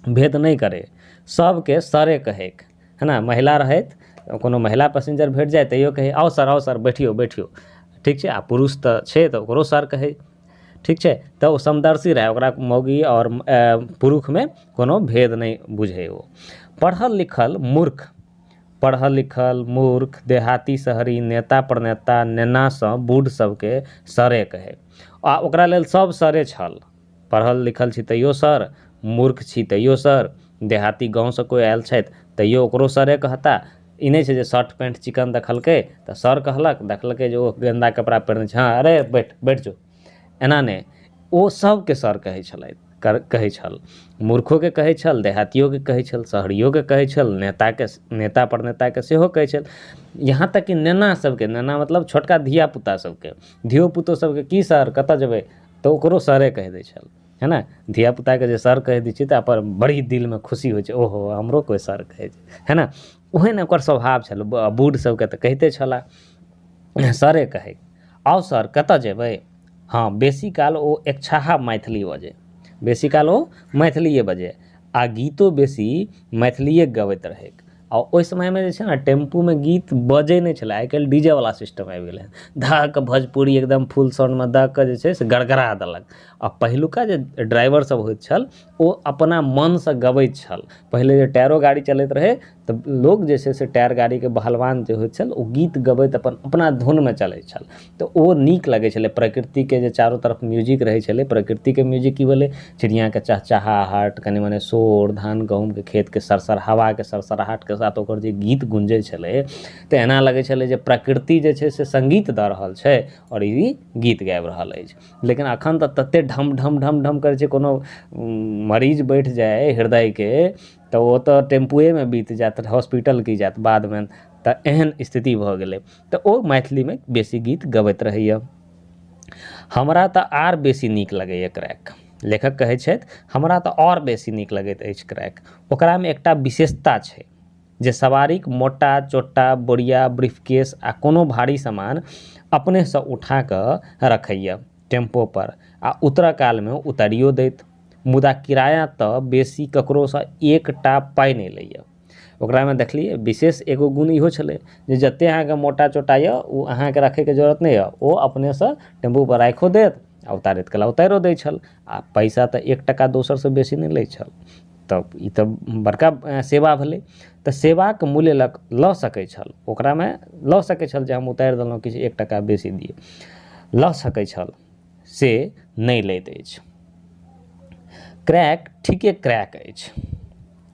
भेद नहि करै, सबके सरे कहैक, है ने। महिला रहैत कोनो महिला पैसेंजर भेट जाय तैयो कहै आउ सर बैठियौ बैठियौ। ठीक छै, आ पुरुष तऽ छै तऽ ओकरो सर कहै। ठीक छै, तऽ ओ समदर्शी रहै, ओकरा मौगी आओर पुरुषमे कोनो भेद नहि बुझै ओ। पढ़ल लिखल मूर्ख, पढ़ल लिखल मूर्ख, देहाती शहरी, नेता प्रणेता, नेनासँ बूढ़ सबके सरे कहै। आ ओकरा लेल सब सरे छल। पढ़ल लिखल छी तैयो सर, मूर्ख छी तैयो सर, देहाती गाँवसँ कोइ आयल छथि तैयो ओकरो सरे कहता। ई नहि छै जे शर्ट पैंट चिकन देखलकै तऽ सर कहलक, देखलकै जे ओ गन्दा कपड़ा पहिरने छै, हँ अरे बैठ बैठ जो, एना नहि। ओ सबके सर कहै छलथि, कहै छल, मूर्खोके कहै छल, देहातियोके कहै छल, शहरियोके कहै छल, नेताके नेता परनेताके सेहो कहै छल। यहाँ तक कि नेना सबके, नेना मतलब छोटका धियापुता सबके, धियोपुतो सबके की सर कतऽ जेबै, तऽ ओकरो सरे कहि दै छल, है ने। धियापुताके जे सर कहि दै छियै तऽ अपन बड़ी दिलमे खुशी होइ छै, ओहो हमरो कोइ सर कहै छै, है ने। ओहन ओकर स्वभाव छल। बूढ़ सबके तऽ कहिते छलाह सरे कहै। आउ सर कतऽ जेबै, हँ बेसी काल ओ एकछाहा मैथिली बजै, बेसी काल ओ मैथिलिए बजै आ गीतो बेसी मैथिलिए गबैत रहै। आ ओहि समयमे जे छै ने टेम्पूमे गीत बजै नहि छलै, आइ काल्हि डी जे वला सिस्टम आबि गेलै हँ, धऽ कऽ भोजपुरी एकदम फुल साउंडमे दऽ कऽ जे छै से गड़गड़ा देलक। आ पहिलुका जे ड्राइवर सब होइत छल ओ अपना मनसँ गबैत छल। पहिले जे टायरो गाड़ी चलैत रहै तऽ लोक जे छै से टायर गाड़ीके बहलवान जे होइत छल ओ गीत गबैत अपन अपना धुनमे चलैत छल, तऽ ओ नीक लगै छलै। प्रकृतिके जे चारू तरफ म्यूजिक रहै छलै, प्रकृतिके म्यूजिक की भेलै, चिड़ियाके चहचहाहट, कनि मनि शोर, धान गहूमके खेतके सरसर हवाके सरसराहटके साथ ओकर जे गीत गुंजै छलै तऽ एना लगै छलै जे प्रकृति जे छै से सङ्गीत दऽ रहल छै आओर ई गीत गाबि रहल अछि। लेकिन एखन तऽ ततेक ढम ढम ढम ढम करै छै, कोनो मरीज बैठ जाइ हृदयके तऽ ओ तऽ टेम्पुएमे बीत जायत, हॉस्पिटल की जायत बादमे, तऽ एहन स्थिति भऽ गेलै। तऽ ओ मैथिलीमे बेसी गीत गबैत रहैए। हमरा तऽ आर बेसी नीक लगैए क्रैक, लेखक कहै छथि हमरा तऽ आओर बेसी नीक लगैत अछि क्रैक। ओकरामे एकटा विशेषता छै जे सवारीक मोटा चोटा बोरिया ब्रीफकेस आ कोनो भारी सामान अपनेसँ उठा कऽ रखैए टेम्पोपर आ उतरऽ कालमे उतारियो दैत, मुदा किराया तऽ बेसी ककरोसँ एकटा पाइ नहि लैए। ओकरामे देखलियै विशेष एगो गुण इहो छलै जे जतेक अहाँके मोटा चोटा यऽ ओ अहाँके रखैके जरूरत नहि यऽ, ओ अपनेसँ टेम्पूपर राखिओ देत आ उतारैत कला उतारिओ दै छल आ पैसा तऽ 1 टका दोसरसँ बेसी नहि लै छल। तऽ ई तऽ बड़का सेवा भेलै। तऽ सेवाके मूल्य लऽ सकै छल, ओकरामे लऽ सकै छल जे हम उतारि देलहुँ किछु 1 टका बेसी दिअ, लऽ सकै छल, से नहि लैत अछि। क्रैक ठीके क्रैक अछि,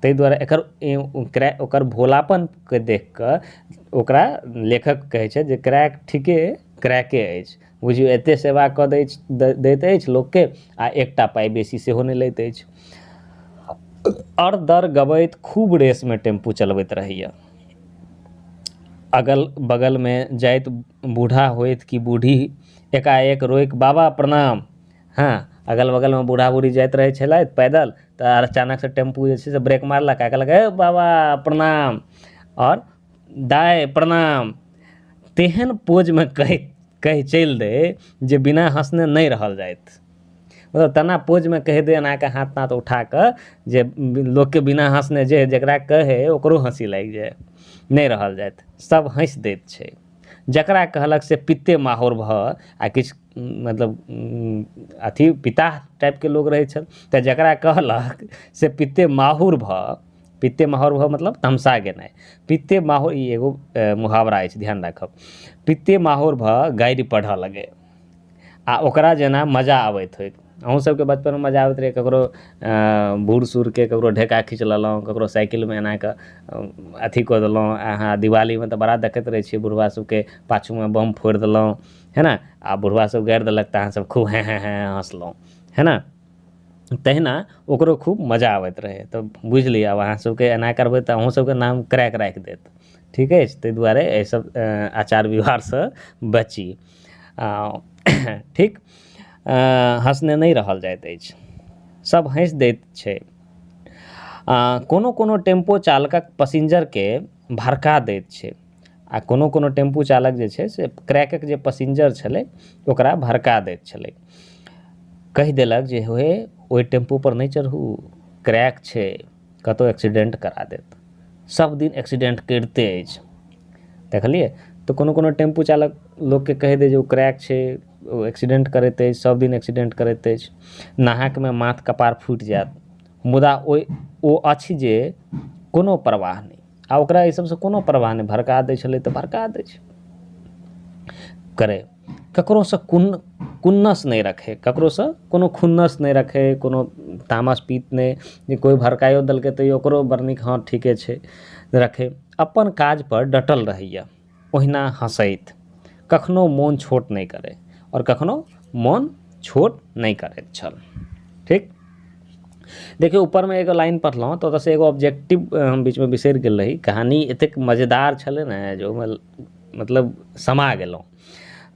ताहि दुआरे एकर ओकर भोलापनके देख कऽ ओकरा लेखक कहै छै जे क्रैक ठीके क्रैके अछि। बुझियौ एतेक सेवा कऽ दै दैत अछि लोकके आ एकटा पाइ बेसी सेहो नहि लैत अछि। अर दर गबैत खूब रेसमे टेम्पू चलबैत रहैए। अगल बगलमे जाइत बूढ़ा होइत कि बूढ़ी एकाएक रोकि बाबा प्रणाम। हँ, अगल बगलमे बूढ़ा बूढ़ी जाइत रहै छलथि पैदल तऽ अचानकसँ टेम्पू जे छै से ब्रेक मारलक आ कहलक हे बाबा प्रणाम आओर दाइ प्रणाम। तेहन पोजमे कहि कहि चलि दै जे बिना हँसने नहि रहल जाइत, मतलब तेना पोजमे कहि दै एनाके हाथ ताथ उठा कऽ जे लोकके बिना हँसने जे जकरा कहै ओकरो हँसी लागि जाइ, नहि रहल जाइत, सब हँसि दैत छै। जकरा कहलक से पित्ते माहौर भऽ आ किछु मतलब अथी पिताह टाइपके लोक रहै छल, तऽ जकरा कहलक से पित्ते माहुर भऽ, पित्ते माहुर भऽ मतलब तमसा गेनाइ, पित्ते माहुर ई एगो मुहावरा अछि, ध्यान राखब। पित्ते माहुर भऽ गारि पढ़ऽ लगै आ ओकरा जेना मजा आबैत होइ। अहूँ सबके बचपनमे मजा आबैत रहै ककरो बूढ़ सूढ़के ककरो ढेका खींच लेलहुँ, ककरो साइकिलमे एना कऽ अथी कऽ देलहुँ। अहाँ दिवालीमे तऽ बड़ा देखैत रहै छियै बुढ़बा सबके पाछूमे बम फोड़ि देलहुँ, है ने, आ बुढ़बा सब गारि देलक तऽ अहाँ सब खूब हेँ हेँ हेँ हँसलहुँ, है ने। तहिना ओकरो खूब मजा आबैत रहै। तऽ बुझि लिअ आब अहाँ सबके एना करबै तऽ अहूँ सबके नाम क्रैक राखि देत, ठीक अछि। ताहि दुआरे एहिसब आचार व्यवहारसँ बची। ठीक, हँसने नहि रहल जाइत अछि, सब हँसि दैत छै। कोनो कोनो टेम्पो चालकक पसिंजरके भड़का दैत छै आ कोनो कोनो टेम्पू चालक जे छै से क्रैकक जे पसिंजर छलै ओकरा भड़का दैत छलै, कहि देलक जे हे ओहि टेम्पूपर नहि चढ़ू, क्रैक छै, कतहु एक्सीडेंट करा देत, सब दिन एक्सीडेंट करिते अछि। देखलियै तऽ कोनो कोनो टेम्पू चालक लोकके कहि दै जे ओ क्रैक छै, ओ एक्सीडेंट करैत अछि, सब दिन एक्सीडेंट करैत अछि, नाहकमे माथ कपार फूटि जायत, मुदा ओ अछि जे कोनो परवाह नहि, आ ओकरा एहि सबसँ कोनो परवाह नहि, भड़का दै छलै तऽ भड़का दै छै करै, ककरोसँ कुन्नस नहि रखै, ककरोसँ कोनो खुन्नस नहि रखै, कोनो तामस पीत नहि, जे कोइ भड़काइयो देलकै तैयो ओकरो बड़ नीक हँ ठीके छै रखै, अपन काजपर डटल रहैए, ओहिना हँसैत, कखनो मोन छोट नहि करै आओर कखनो मोन छोट नहि करैत छल। ठीक, देखियौ ऊपरमे एगो लाइन पढ़लहुँ तऽ ओतऽसँ एगो ऑब्जेक्टिव हम बीचमे बिसरि गेल रही। कहानी एतेक मजेदार छलै ने जे ओहिमे मतलब समा गेलहुँ।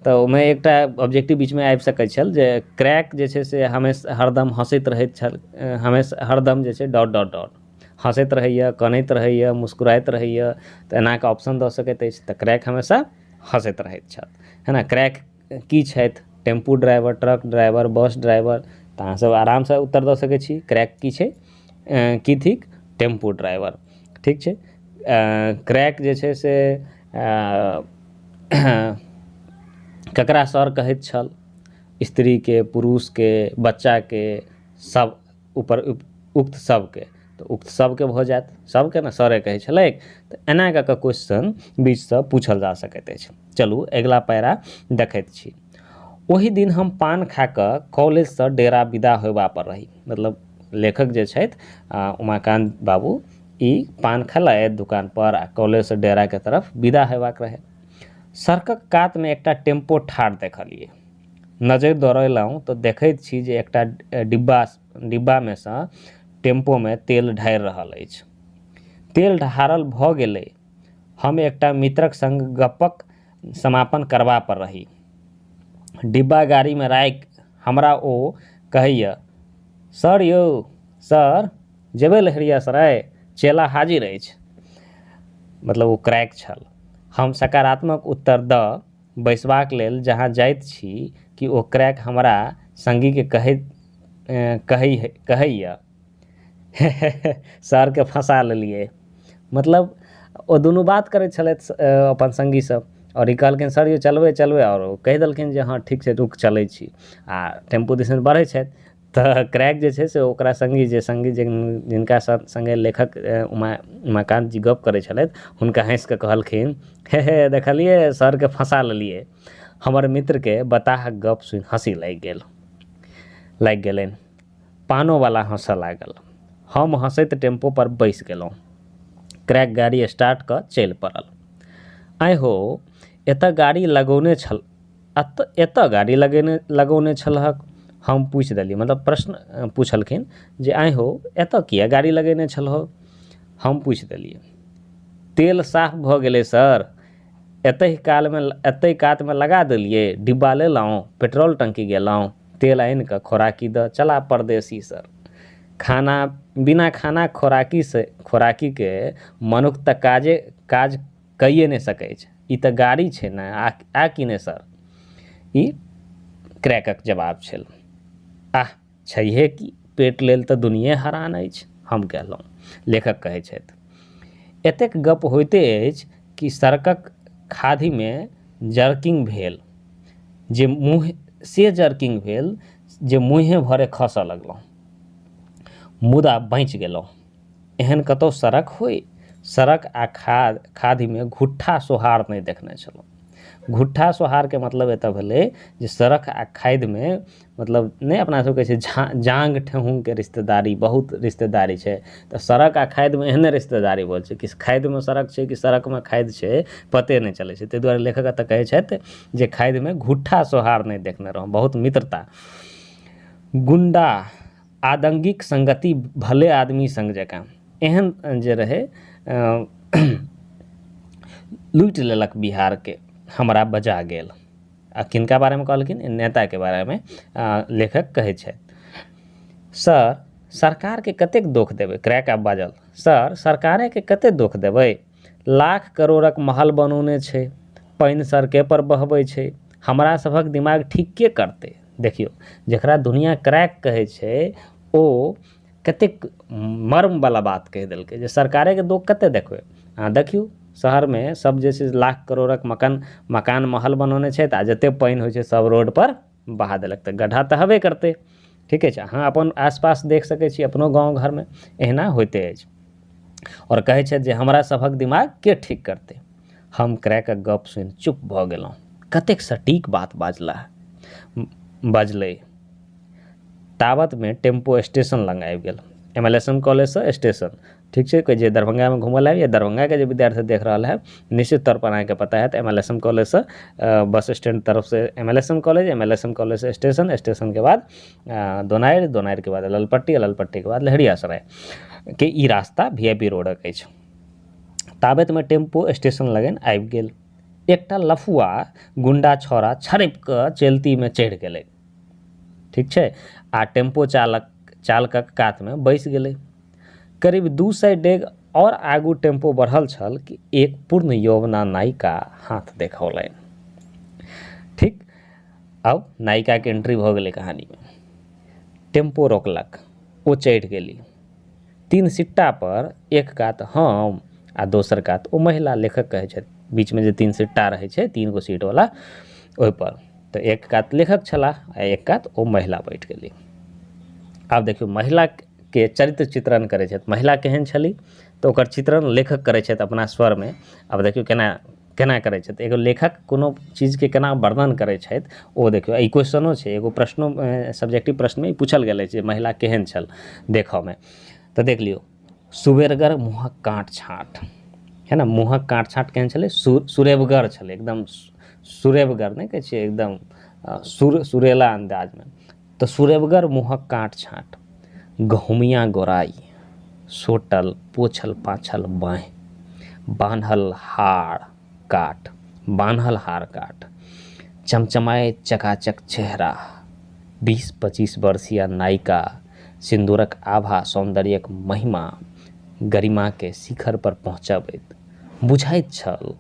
तऽ ओहिमे एकटा ऑब्जेक्टिव बीचमे आबि सकै छल जे क्रैक जे छै से हमेशा हरदम हँसैत रहैत छल, हमेशा हरदम जे छै डॉट डॉट डॉट हँसैत रहैए, कनैत रहैए, मुस्कुराइत रहैए, तऽ एनाके ऑप्शन दऽ सकैत अछि। तऽ क्रैक हमेशा हँसैत रहैत छल, है ने। क्रैक की छथि? Tempo driver, truck driver, bus driver, तऽ अहाँसब आरामसँ उत्तर दऽ सकै छी क्रैक की छै, की थिक? टेम्पू ड्राइवर, ठीक छै। क्रैक जे छै से ककरा सर कहैत छल? स्त्रीके, पुरुषके, बच्चाके, सब ऊपर उक्त सबके, तऽ उक्त सबके भऽ जायत, सबके ने सरे कहै छलै। तऽ एना कऽ कऽ क्वेश्चन बीचसँ पूछल जा सकैत अछि। चलू अगिला पैरा देखैत छी। ओहि दिन हम पान खा कऽ कॉलेजसँ डेरा विदा होयबा पर रही, मतलब लेखक जे छथि उमाकान्त बाबू ई पान खेलथि दोकानपर आ कॉलेजसँ डेराके तरफ विदा हेबाक रहै। सड़कक कातमे एकटा टेम्पो ठाढ़ देखलियै। नजरि दौड़ेलहुँ तऽ देखैत छी जे एकटा डिब्बामे सँ टेम्पोमे तेल ढारि रहल अछि। तेल ढारल भऽ गेलै। हम एकटा मित्रक संग गप्पक समापन करबा पर रही। डिब्बा गाड़ीमे राखि हमरा ओ कहैए, सर यौ सर, जेबै लहेरियासराय? चेला हाजिर अछि। मतलब ओ क्रैक छल। हम सकारात्मक उत्तर दऽ बैसबाक लेल जहाँ जाइत छी कि ओ क्रैक हमरा संगीके कहैत कहैए, हे हे हे, सरके फँसा लेलियै। मतलब ओ दुनू बात करैत छलथि अपन संगी सब आओर ई कहलखिन सर यौ चलबै चलबै, आओर ओ कहि देलखिन जे हँ ठीक छै रुक चलै छी। आ टेम्पू दिसन बढ़ै छथि तऽ क्रैक जे छै से ओकरा संगी जे संगी जिनका सङ्गे लेखक उमाकान्त जी गप करै छलथि हुनका हँसिकऽ कहलखिन, हे हे देखलियै सरके फँसा लेलियै। हमर मित्रके बताहक गप सुनि हँसी लागि गेल लागि गेलनि। पानोवला हँसऽ लागल। हम हँसैत टेम्पोपर बैसि गेलहुँ। क्रैक गाड़ी स्टार्ट कऽ चलि पड़ल। आँय हौ, एतऽ गाड़ी लगौने छल एतऽ गाड़ी लगौने छलहक? हम पूछि देलियै। मतलब प्रश्न पुछलखिन जे आँय हौ, एतऽ किए गाड़ी लगेने छलहो? हम पूछि देलियै। तेल साफ भऽ गेलै सर, एतहि कालमे एतहि कातमे लगा देलियै, डिब्बा लेलहुँ, पेट्रोल टंकी गेलहुँ, तेल आनिकऽ खोराकी दऽ चला परदेसी सर। खाना बिना खाना खोराकीसँ खोराकीके मनुख तऽ काज कैए नहि सकै छै, ई तऽ गाड़ी छै ने, आ कि नहि सर? ई क्रैकक जवाब छल। आह छैहे की, पेट लेल तऽ दुनिये हरान अछि, हम कहलहुँ। लेखक कहै छथि। एतेक गप होइते अछि कि सड़कक खाधिमे जर्किंग भेल जे मुँह से जर्किंग भेल जे मुँहे भरे खसऽ लगलहुँ, मुदा बचि गेलहुँ। एहन कतहु सड़क होइ? सड़क आ खाधिमे घुट्ठा सोहार नहि देखने छलहुँ। घुट्ठा सोहारके मतलब एतऽ भेलै जे सड़क आ खाधिमे मतलब नहि अपना सब कहै छै जाँघ ठेहुनके रिश्तेदारी बहुत रिश्तेदारी छै, तऽ सड़क आ खाधिमे एहने रिश्तेदारी भऽ छै कि खाधिमे सड़क छै कि सड़कमे खाधि छै पते नहि चलै छै। ताहि दुआरे लेखक एतऽ कहै छथि जे खाधिमे घुट्ठा सोहार नहि देखने रहौँ। बहुत मित्रता। गुंडा आदंगिक संगति भले आदमी संग जकाँ एहन जे रहै लूटि लेलक बिहारके, हमरा बजा गेल। आ किनका बारेमे कहलखिन? नेताके बारेमे लेखक कहै छथि। सर सरकारके कतेक दोख देबै? क्रैक आब बाजल, सर सरकारेके कतेक दोख देबै? लाख करोड़क महल बनौने छै, पानि सड़के पर बहबै छै, हमरा सभक दिमाग ठीक के करतै? देखियौ जकरा दुनिया क्रैक कहै छै ओ कतेक मर्मवला बात कहि देलकै जे सरकारेके दोख कतेक देखबै। अहाँ देखियौ शहरमे सब जे छै लाख करोड़क मकान महल बनौने छथि आ जतेक पानि होइ छै सब रोडपर बहा देलक, तऽ गड्ढा तऽ हेबे करतै। ठीक अछि, अहाँ अपन आसपास देख सकै छी, अपनो गाँव घरमे एहिना होइते अछि। आओर कहै छथि जे हमरा सभक दिमाग के ठीक करतै? हम क्रैकक गप सुनि चुप भऽ गेलहुँ। कतेक सटीक बात बाजलाह बजलै। ताबतमे टेम्पो स्टेशन लग आबि गेल। एम एल एस एम कॉलेजसँ स्टेशन, ठीक छै, जे दरभंगामे घूमल आयब या दरभंगाके जे विद्यार्थी देख रहल हैब निश्चित तौरपर अहाँके पता हैत एम एल एस एम कॉलेजसँ बस स्टैंड तरफसँ M L S M college, M L S M कॉलेजसँ स्टेशन, स्टेशनके बाद दोनारि, दोनारिके बाद लालपट्टी, लालपट्टीके बाद लहेरियासरायके ई रास्ता वी I P रोडक अछि। ताबतमे टेम्पो स्टेशन लगन आबि गेल। एकटा लफुआ गुंडा छौड़ा छड़पि कऽ चलतीमे चढ़ि गेलै, ठीक छै, आ टेम्पो चालकक कातमे बैसि गेलै। करीब 200 डेग आओर आगू टेम्पो बढ़ल छल कि एक पूर्ण यौवना नायिका हाथ देखौलनि। ठीक, अब नायिकाके एंट्री भऽ गेलै कहानीमे। टेम्पो रोकलक, ओ चढ़ि गेली। 3 सिट्टा पर एक कात हम आ दोसर कात ओ महिला। लेखक कहै छथि बीचमे जे 3 सिट्टा रहै छै, 3 गो सीटवला, ओहिपर तऽ एक कात लेखक छलाह आ एक कात ओ महिला बैठ गेली। आब देखियौ महिलाके चरित्र चित्रण करै छथि। महिला केहन छली तऽ ओकर चित्रण लेखक करै छथि अपना स्वरमे। आब देखियौ केना केना करै छथि, एगो लेखक कोनो चीजके केना वर्णन करै छथि ओ देखियौ। ई क्वेश्चनो छै, एगो प्रश्नो सब्जेक्टिव प्रश्नमे ई पूछल गेल अछि जे महिला केहन छल देखऽमे, तऽ देख लियौ। सुबेरगर मुँहक काँट छाँट, है ने। मुँहक काँट छाँट केहन छलै? सुरेबगर छलै, एकदम सुरेबगर, नहि कहै छियै एकदम सुरेला अन्दाजमे। तऽ सुरेबगर मुँहक काँट छाँट, गहुमिया गोराइ, सोटल पोछल पाछल बाँहि, बान्हल हाड़ काट, बान्हल हार काट, चमचमाइत चकाचक चेहरा, 20-25 वर्षीय नायिका, सिन्दूरक आभा सौन्दर्यक महिमा गरिमाके शिखर पर पहुँचबैत बुझाइत छल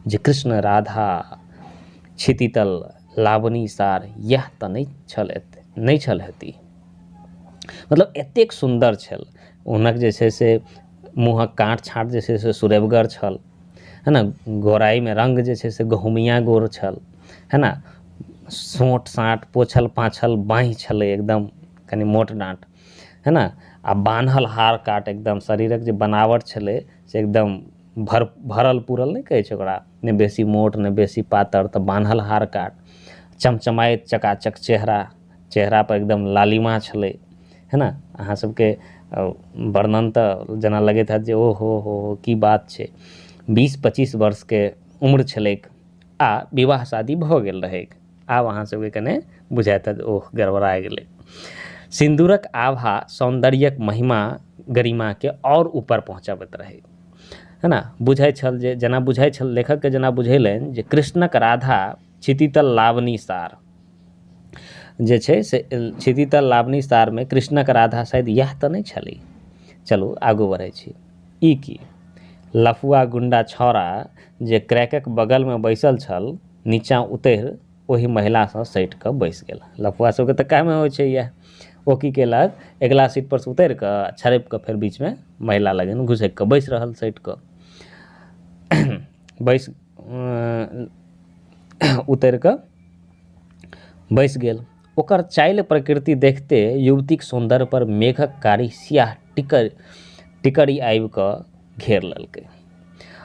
जे कृष्ण राधा क्षितितल लावणी सार इएह तऽ नहि छल, नहि छल हेती। मतलब एतेक सुन्दर छल हुनक जे छै से मुँहक काँट छाँट जे छै से सुरेबगर छल, है ने। गोराइमे रङ्ग जे छै से गहुमिया गोर छल, है ने। सोँट साँट पोछल पाछल बाँहि छलै, एकदम कनि मोट डाँट, है ने। आ बान्हल हार काट, एकदम शरीरक जे बनावट छलै से एकदम भरल पूरल, नहि कहै छै ओकरा, नहि बेसी मोट नहि बेसी पातर, तऽ बान्हल हार काट, चमचमाइत चकाचक चेहरा, चेहरापर एकदम लालिमा छलै, है ने। अहाँ सबके वर्णन तऽ जेना लगैत हैत जे ओ हो हो हो की बात छै। 20-25 वर्षके उम्र छलैक आ विवाह शादी भऽ गेल रहैक। आब अहाँ सबके कने बुझाइत हैत ओह गड़बड़ा गेलै। सिन्दूरक आभा सौन्दर्यक महिमा गरिमाके आओर ऊपर पहुँचबैत रहै, है ने। बुझाइ छल जे जेना बुझाइ छल लेखकके, जेना बुझेलनि जे कृष्णक राधा क्षितितल लावणी सार जे छै से क्षितितल लावणी सारमे कृष्णक राधा शायद इएह तऽ नहि छलै। चलू आगू बढ़ै छी। ई की लफुआ गुंडा छौड़ा जे क्रैकक बगलमे बैसल छल नीचाँ उतरि ओहि महिलासँ सटि कऽ बैस गेल। लफुआ सबके तऽ कामे होइ छै इएह। ओ की केलक, अगिला सीटपर सँ उतरि कऽ छड़पि कऽ फेर बीचमे महिला लगन घुसकि कऽ बैस रहल, सटि कऽ बैस उतरि कऽ बैस गेल। ओकर चालि प्रकृति देखते युवतीक सौन्दर्य पर मेघक कारी सियाह टिकरी आबि कऽ घेर लेलकै।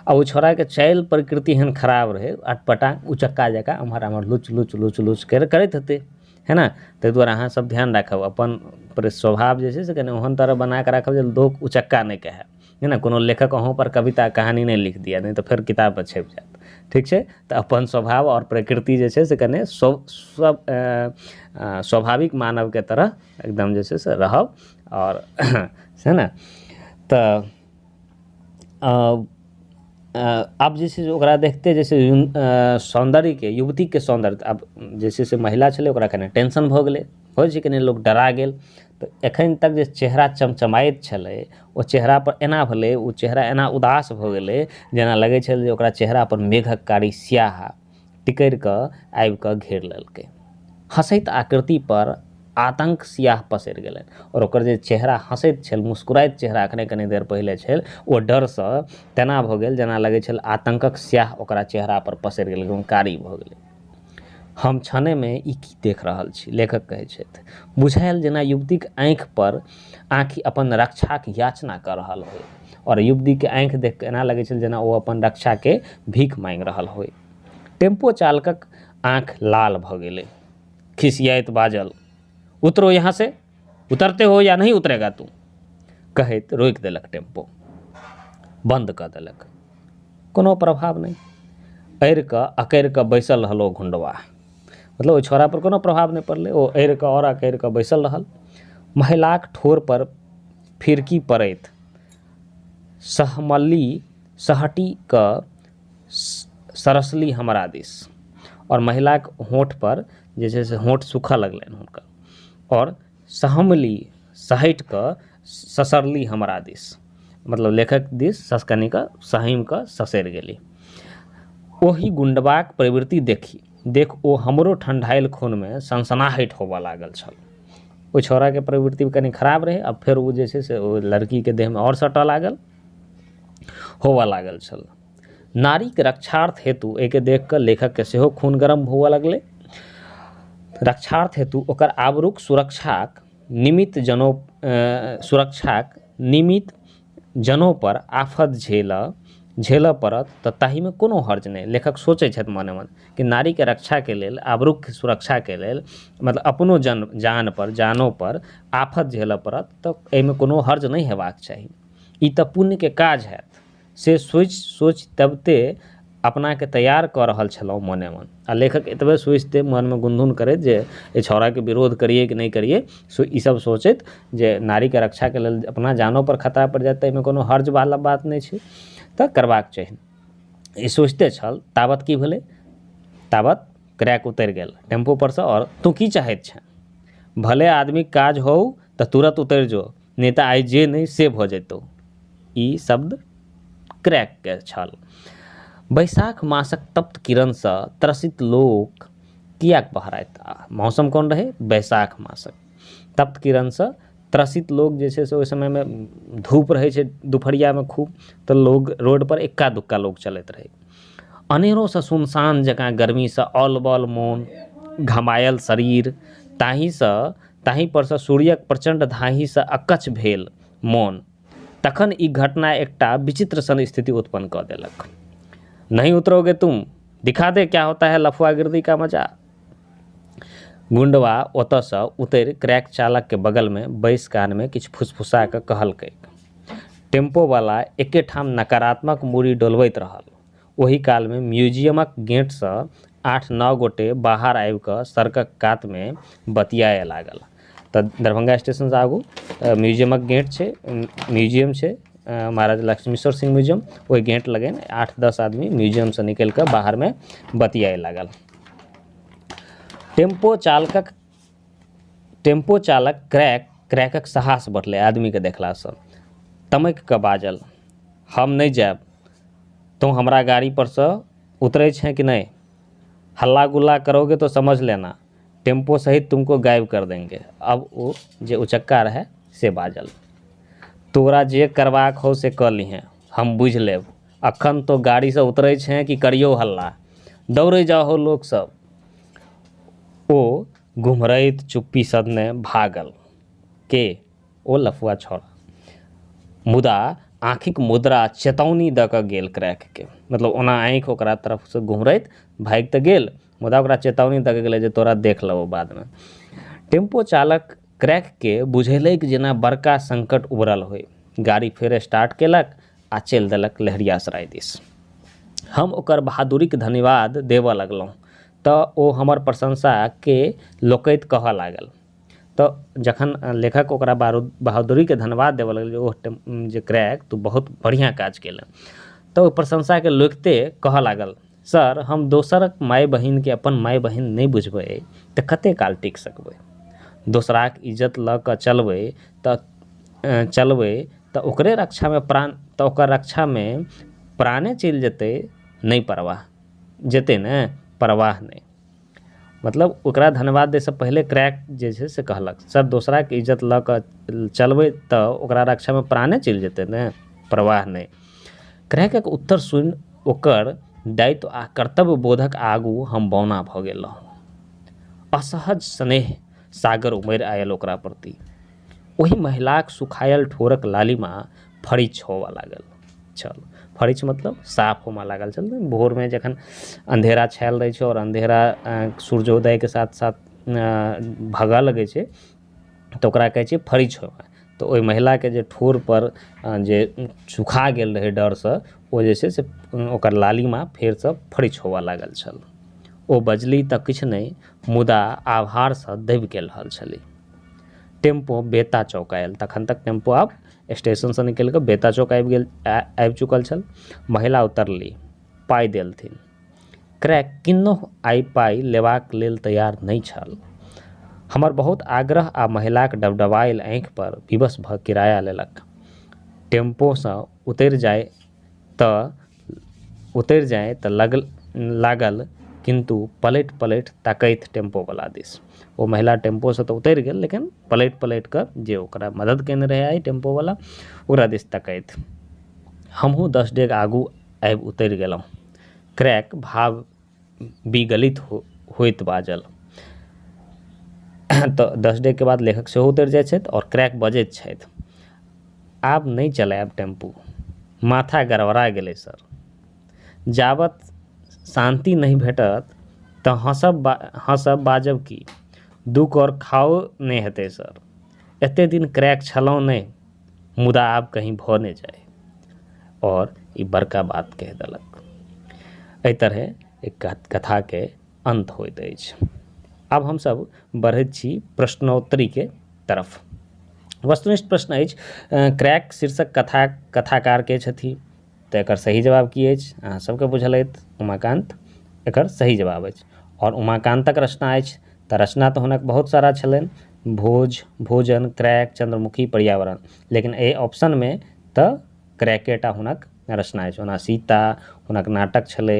आ ओ छौड़ाके चालि प्रकृति एहन खराब रहै, अटपटा उचक्का जकाँ एम्हर आम्हर लुच लुच लुच लुच करैत हेतै, है ने। ताहि दुआरे अहाँ सब ध्यान राखब, अपन स्वभाव जे छै से कनि ओहन तरह बनाकऽ राखब जे लोक उचक्का नहि कहै, है ने। कोनो लेखक अहूँपर कविता कहानी नहि लिख दिए, नहि तऽ फेर किताबमे छपि जायत, ठीक छै। तऽ अपन स्वभाव आओर प्रकृति जे छै से कनि स्वाभाविक मानवके तरह एकदम जे छै से रहब आओर छै ने। तऽ आब जे छै से ओकरा देखते जे छै सौन्दर्यके, युवतीके सौन्दर्य, आब जे छै से महिला छलै ओकरा कनि टेंशन भऽ गेलै, होइ छै कनि लोक डरा गेल। तऽ एखन तक जे चेहरा चमचमाइत छलै ओ चेहरापर एना भेलै, ओ चेहरा एना उदास भऽ गेलै जेना लगै छल जे ओकरा चेहरापर मेघक कारी स्याह टिकरि कऽ आबि कऽ घेर लेलकै। हँसैत आकृतिपर आतङ्क सियाह पसरि गेलनि आओर ओकर जे चेहरा हँसैत छल, मुस्कुराइत चेहरा एखने कनि देर पहिले छल, ओ डरसँ तेना भऽ गेल जेना लगै छल आतङ्कक स्याह ओकरा चेहरापर पसरि गेल, एकदम कारी भऽ गेलै। हम क्षणेमे ई की देख रहल छी, लेखक कहै छथि। बुझायल जेना युवतीक आँखि पर आँखि अपन रक्षाक याचना कऽ रहल होइ आओर युवतीके आँखि देख कऽ एना लगै छल जेना ओ अपन रक्षाके भीख माँगि रहल होइ। टेम्पो चालकक आँखि लाल भऽ गेलै, खिसियाइत बाजल, उतरो यहाँ से, उतरते हो या नहीं उतरेगा तू, कहैत रोकि देलक टेम्पो, बन्द कऽ देलक। कोनो प्रभाव नहि, अड़ि कऽ अकड़ि कऽ बैसल रहल ओ गुंडवा, मतलब ओहि छौड़ापर कोनो प्रभाव नहि पड़लै, ओ अड़ि कऽ आओर अकड़ि कऽ बैसल रहल। महिलाक ठोर पर फिरकी पड़ैत सहमली सहटि कऽ सरसली हमरा दिस, आओर महिलाक होठ पर जे छै से होठ सुखऽ लगलनि हुनकर, आओर सहमली सहटि कऽ ससरली हमरा दिस, मतलब लेखक दिस ससकनि कऽ सहमि कऽ ससरि गेली। ओहि गुंडबाक प्रवृत्ति देख ओ हमरो ठंडायल खूनमे सनसनाहटि होबऽ लागल छल। ओहि छौड़ाके प्रवृत्ति कनि खराब रहै, आ फेर ओ जे छै से ओ लड़कीके देहमे आओर सटऽ लागल, होबऽ लागल छल। नारीके रक्षार्थ हेतु एहिके देख कऽ लेखकके सेहो खून गरम हुअ लगलै। रक्षार्थ हेतु ओकर आबरूक सुरक्षाक निमित्त सुरक्षाक निमित्त जनोपर आफत झेलऽ पड़त तऽ ताहिमे कोनो हर्ज नहि। लेखक सोचै छथि मने मन कि नारीके रक्षाके लेल, आबरूक सुरक्षाके लेल, मतलब अपनो जान पर, जानो पर आफत झेलऽ पड़त तऽ एहिमे कोनो हर्ज नहि हेबाक चाही। ई तऽ पुण्यके काज हैत। से सोचि सोचि तबते अपनाके तैयार कऽ रहल छलहुँ मोने मोन। आ लेखक एतबे सोचिते मनमे गुनधुन करैत जे एहि छौड़ाके विरोध करियै कि नहि करियै, सो ईसब सोचैत जे नारीके रक्षाके लेल अपना जानोपर खतरा पड़ि जायत तऽ एहिमे कोनो हर्जवला बात नहि छै, तऽ करबाक चाही। ई सोचिते छल ताबत की भेलै, ताबत क्रैक उतरि गेल टेम्पूपरसँ आओर तू की चाहैत छेँ, भले आदमीके काज होउ तऽ तुरन्त उतरि जो, नहि तऽ आइ जे नहि से भऽ जेतौ। ई शब्द क्रैकके छल। बैसाख मासक तप्त किरणसँ त्रसित लोक किएक बहराइत? मौसम कोन रहै? बैसाख मासक तप्त किरणसँ त्रसित लोक जे छै से ओहि समयमे धूप रहै छै दुपहरियामे खूब, तऽ लोग रोडपर एक्का दुक्का लोग चलैत रहै। अनेरोसँ सुनसान जकाँ गर्मीसँ औल बौल मोन, घमायल शरीर, ताहिसँ ताहिपरसँ सूर्यक प्रचण्ड धाहीसँ अकच्छ भेल मोन। तखन ई घटना एकटा विचित्र सन स्थिति उत्पन्न कऽ देलक। नहीं उतरोगे तुम, दिखा दे क्या होता है लफुआगिर्दी का मजा। गुंडवा ओतऽसँ उतरि क्रैक चालकके बगलमे बैस कानमे किछु फुसफुसा कऽ कहलकै। टेम्पोवला एकेठाम नकारात्मक मूड़ी डोलबैत रहल। ओही कालमे म्यूजियमक गेटसँ 8-9 गोटे बाहर आबि कऽ सड़कक कातमे बतियाए लागल। तऽ दरभंगा स्टेशनसँ आगू म्यूजियमक गेट छै, म्यूजियम छै महाराजा लक्ष्मीश्वर सिंह म्यूजियम, ओहि गेट लग 8-10 आदमी म्यूजियमसँ निकलि कऽ बाहरमे बतियाए लागल। टेम्पो चालक क्रैकक साहस बढ़लै आदमीके देखलासँ। तमकि कऽ बाजल, हम नहि जायब, तोँ हमरा गाड़ी परसँ उतरै छेँ कि नहि? हल्ला गुल्ला करोगे तो समझ लेना, टेम्पो सहित तुमको गायब कर देंगे। अब ओ जे उचक्का रहै से बाजल, तोरा जे करबाक हौ से कऽ लिहेँ, हम बुझि लेब। अखन तो गाड़ीसँ उतरै छेँ कि करियौ हल्ला? दौड़ै जाहो लोकसभ। ओ गुम्हरैत चुप्पी सधने भागल। के? ओ लफुआ छौड़ा। मुदा आँखिक मुद्रा चेतौनी दऽ कऽ गेल क्रैकके। मतलब ओना आँखि ओकरा तरफसँ गुम्हरैत भागि तऽ गेल, मुदा ओकरा चेतौनी दऽ कऽ गेलै जे तोरा देख लेबौ बादमे। टेम्पो चालक क्रैकके बुझेलैक जेना बड़का संकट उभरल होइ। गाड़ी फेर स्टार्ट केलक आ चलि देलक लहेरियासराय दिस। हम ओकर बहादुरीक धन्यवाद देबऽ लगलहुँ तऽ ओ हमर प्रशंसाके लोकैत कहऽ लागल। तऽ जखन लेखक ओकरा बहादुरीके धन्यवाद देबऽ लगल जे ओह जे क्रैक तू बहुत बढ़िआँ काज केलह, तऽ ओ प्रशंसाके लोकिते कहऽ लागल, सर हम दोसरक माय बहिनके अपन माय बहिन नहि बुझबै तऽ कते काल टिक सकबै? दोसराक इज्जत लऽ कऽ चलबै तऽ ओकरे रक्षामे प्राण तऽ ओकर रक्षामे प्राणे चलि जेतै नहि परवाह, जेतै ने परवाह नहि। मतलब ओकरा धन्यवाद दैसँ पहिले क्रैक जे छै से कहलक, सर दोसराके इज्जत लऽ कऽ चलबै तऽ ओकरा रक्षामे प्राणे चलि जेतै ने, परवाह नहि। क्रैकक उत्तर सुनि ओकर दायित्व आ कर्तव्य बोधक आगू हम बौना भऽ गेलहुँ। असहज स्नेह सागर उमड़ि आयल ओकरा प्रति। ओहि महिलाक सुखायल ठोरक लालिमा फरिछ होबऽ लागल छल। फरिछ मतलब साफ होमऽ लागल छल। भोरमे जखन अंधेरा छायल रहै छै आओर अंधेरा सूर्योदयके साथ साथ भगऽ लगै छै तऽ ओकरा कहै छै फरिछ होमऽ। तऽ ओहि महिलाके जे ठोरपर जे सुखा गेल रहै डरसँ, ओ जे छै से ओकर लालिमा फेरसँ फरिछ होबऽ लागल छल। ओ बजली तऽ किछु नहि, मुदा आभारसँ दबि गेल रहल छली। टेम्पो बेता चौक आयल। तखन तक टेम्पो आब स्टेशनसँ निकलि कऽ बेता चौक आबि चुकल छल। महिला उतरली, पाइ देलथिन। क्रैक किन्नहु आइ पाइ लेबाक लेल तैयार नहि छल। हमर बहुत आग्रह आ महिलाक डबडबायल आँखिपर विवश भऽ किराया लेलक। टेम्पोसँ उतरि जाय तऽ लागल, किन्तु पलटि पलटि तकैत टेम्पोवला दिस। ओ महिला टेम्पोसँ तऽ उतरि गेल, लेकिन पलटि पलटि कऽ जे ओकरा मदद केने रहै आइ टेम्पोवला, ओकरा दिस तकैत। हमहूँ 10 डेग आगू आबि उतरि गेलहुँ। क्रैक भाव विगलित होइत बाजल। तऽ 10 डेगके बाद लेखक सेहो उतरि जाइ छथि आओर क्रैक बजैत छथि, आब नहि चलायब टेम्पू, माथा गड़बड़ा गेलै सर। जाबत शान्ति नहि भेटत तऽ हँसब बाजब की, 2 कौर खाओ नहि हेतै सर। एते दिन क्रैक छलहुँ नहि, मुदा आब कहीँ भऽ नहि जाइ। आओर ई बड़का बात कहि देलक। एहि तरहे एक कथाके अन्त होइत अछि। आब हमसभ बढ़ैत छी प्रश्नोत्तरीके तरफ। वस्तुनिष्ठ प्रश्न अछि, क्रैक शीर्षक कथा कथाकार के छथि? तऽ एकर सही जवाब की अछि? अहाँ सबके बुझल अछि, उमाकान्त एकर सही जवाब अछि। आओर उमाकान्तक रचना अछि तऽ रचना तऽ हुनक बहुत सारा छलनि, भोज, भोजन, क्रैक, चन्द्रमुखी, पर्यावरण, लेकिन एहि ऑप्शनमे तऽ क्रैकेटा हुनक रचना अछि। ओना सीता हुनक नाटक छलै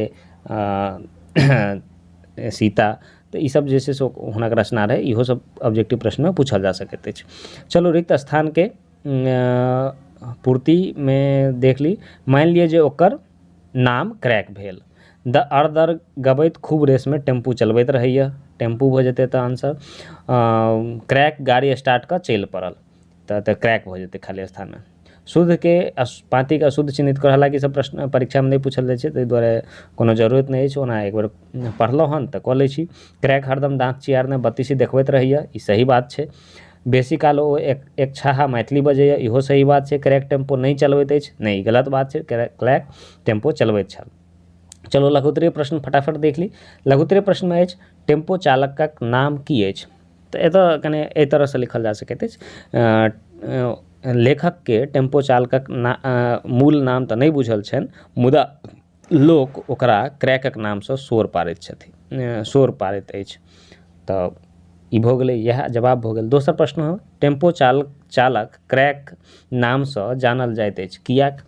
सीता, तऽ ईसब जे छै से हुनक रचना रहै। इहो सब ऑब्जेक्टिव प्रश्नमे पूछल जा सकैत अछि। चलू रिक्त स्थानके पूर्तिमे देख ली। मानि लिअ जे ओकर नाम क्रैक भेल, द अर दर गबैत खूब रेसमे टेम्पू चलबैत रहैए, टेम्पू भऽ जेतै तऽ आंसर। क्रैक गाड़ी स्टार्ट कऽ चलि पड़ल, तऽ क्रैक भऽ जेतै खाली स्थानमे। शुद्धके पाँतिके अशुद्ध चिन्हित कर, हालाँकि सब प्रश्न परीक्षामे नहि पूछल जाइ छै, ताहि दुआरे कोनो जरूरत नहि अछि। ओना एक बेर पढ़लहुँ हन तऽ कऽ लै छी। क्रैक हरदम दाँत चियारने बत्तीसी देखबैत रहैए, ई सही बात छै। बेसी काल ओ एक एकछाहा मैथिली बजैए, इहो सही बात छै। क्रैक टेम्पो नहि चलबैत अछि, नहि, ई गलत बात छै, क्रैक टेम्पो चलबैत छल। चलो लघुत्तरीय प्रश्न फटाफट देख ली। लघुत्तरीय प्रश्नमे अछि टेम्पो चालकक नाम की अछि? तऽ एतऽ कने एहि तरहसँ लिखल जा सकैत अछि, लेखकके टेम्पो चालकक मूल नाम तऽ नहि बुझल छनि, मुदा लोक ओकरा क्रैकक नामसँ शोर पारैत छथि, शोर पारैत अछि। तऽ ई भऽ गेलै, इएह जवाब भऽ गेल। दोसर प्रश्न, टेम्पो चालक क्रैक नामसँ जानल जाइत अछि, किएक?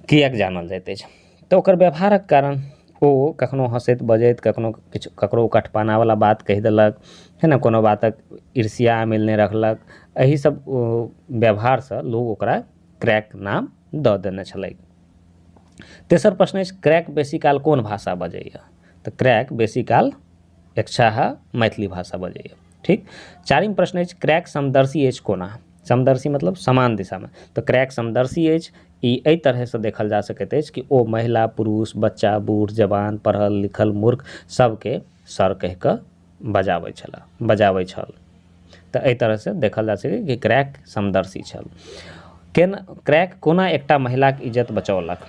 किएक जानल जाइत अछि? तऽ ओकर व्यवहारक कारण। ओ कखनो हँसैत बजैत, कखनो किछु ककरो कठपानावला बात कहि देलक है ने, कोनो बातक ईर्ष्या मिल नहि रखलक, एहि सब व्यवहारसँ लोक ओकरा क्रैक नाम दऽ देने छलै। तेसर प्रश्न अछि, क्रैक बेसी काल कोन भाषा बजैए? तऽ क्रैक बेसी काल एकछाहा मैथिली भाषा बजैए। ठीक। चारिम प्रश्न अछि, क्रैक समदर्शी अछि कोना? समदर्शी मतलब समान दिशामे। तऽ क्रैक समदर्शी अछि ई एहि तरहसँ देखल जा सकैत अछि कि ओ महिला, पुरुष, बच्चा, बूढ़, जवान, पढ़ल लिखल, मूर्ख सबके सर कहि कऽ बजाबै छलाह, बजाबै छल। तऽ एहि तरहसँ देखल जा सकै कि क्रैक समदर्शी छल। केना क्रैक कोना एकटा महिलाके इज्जत बचौलक?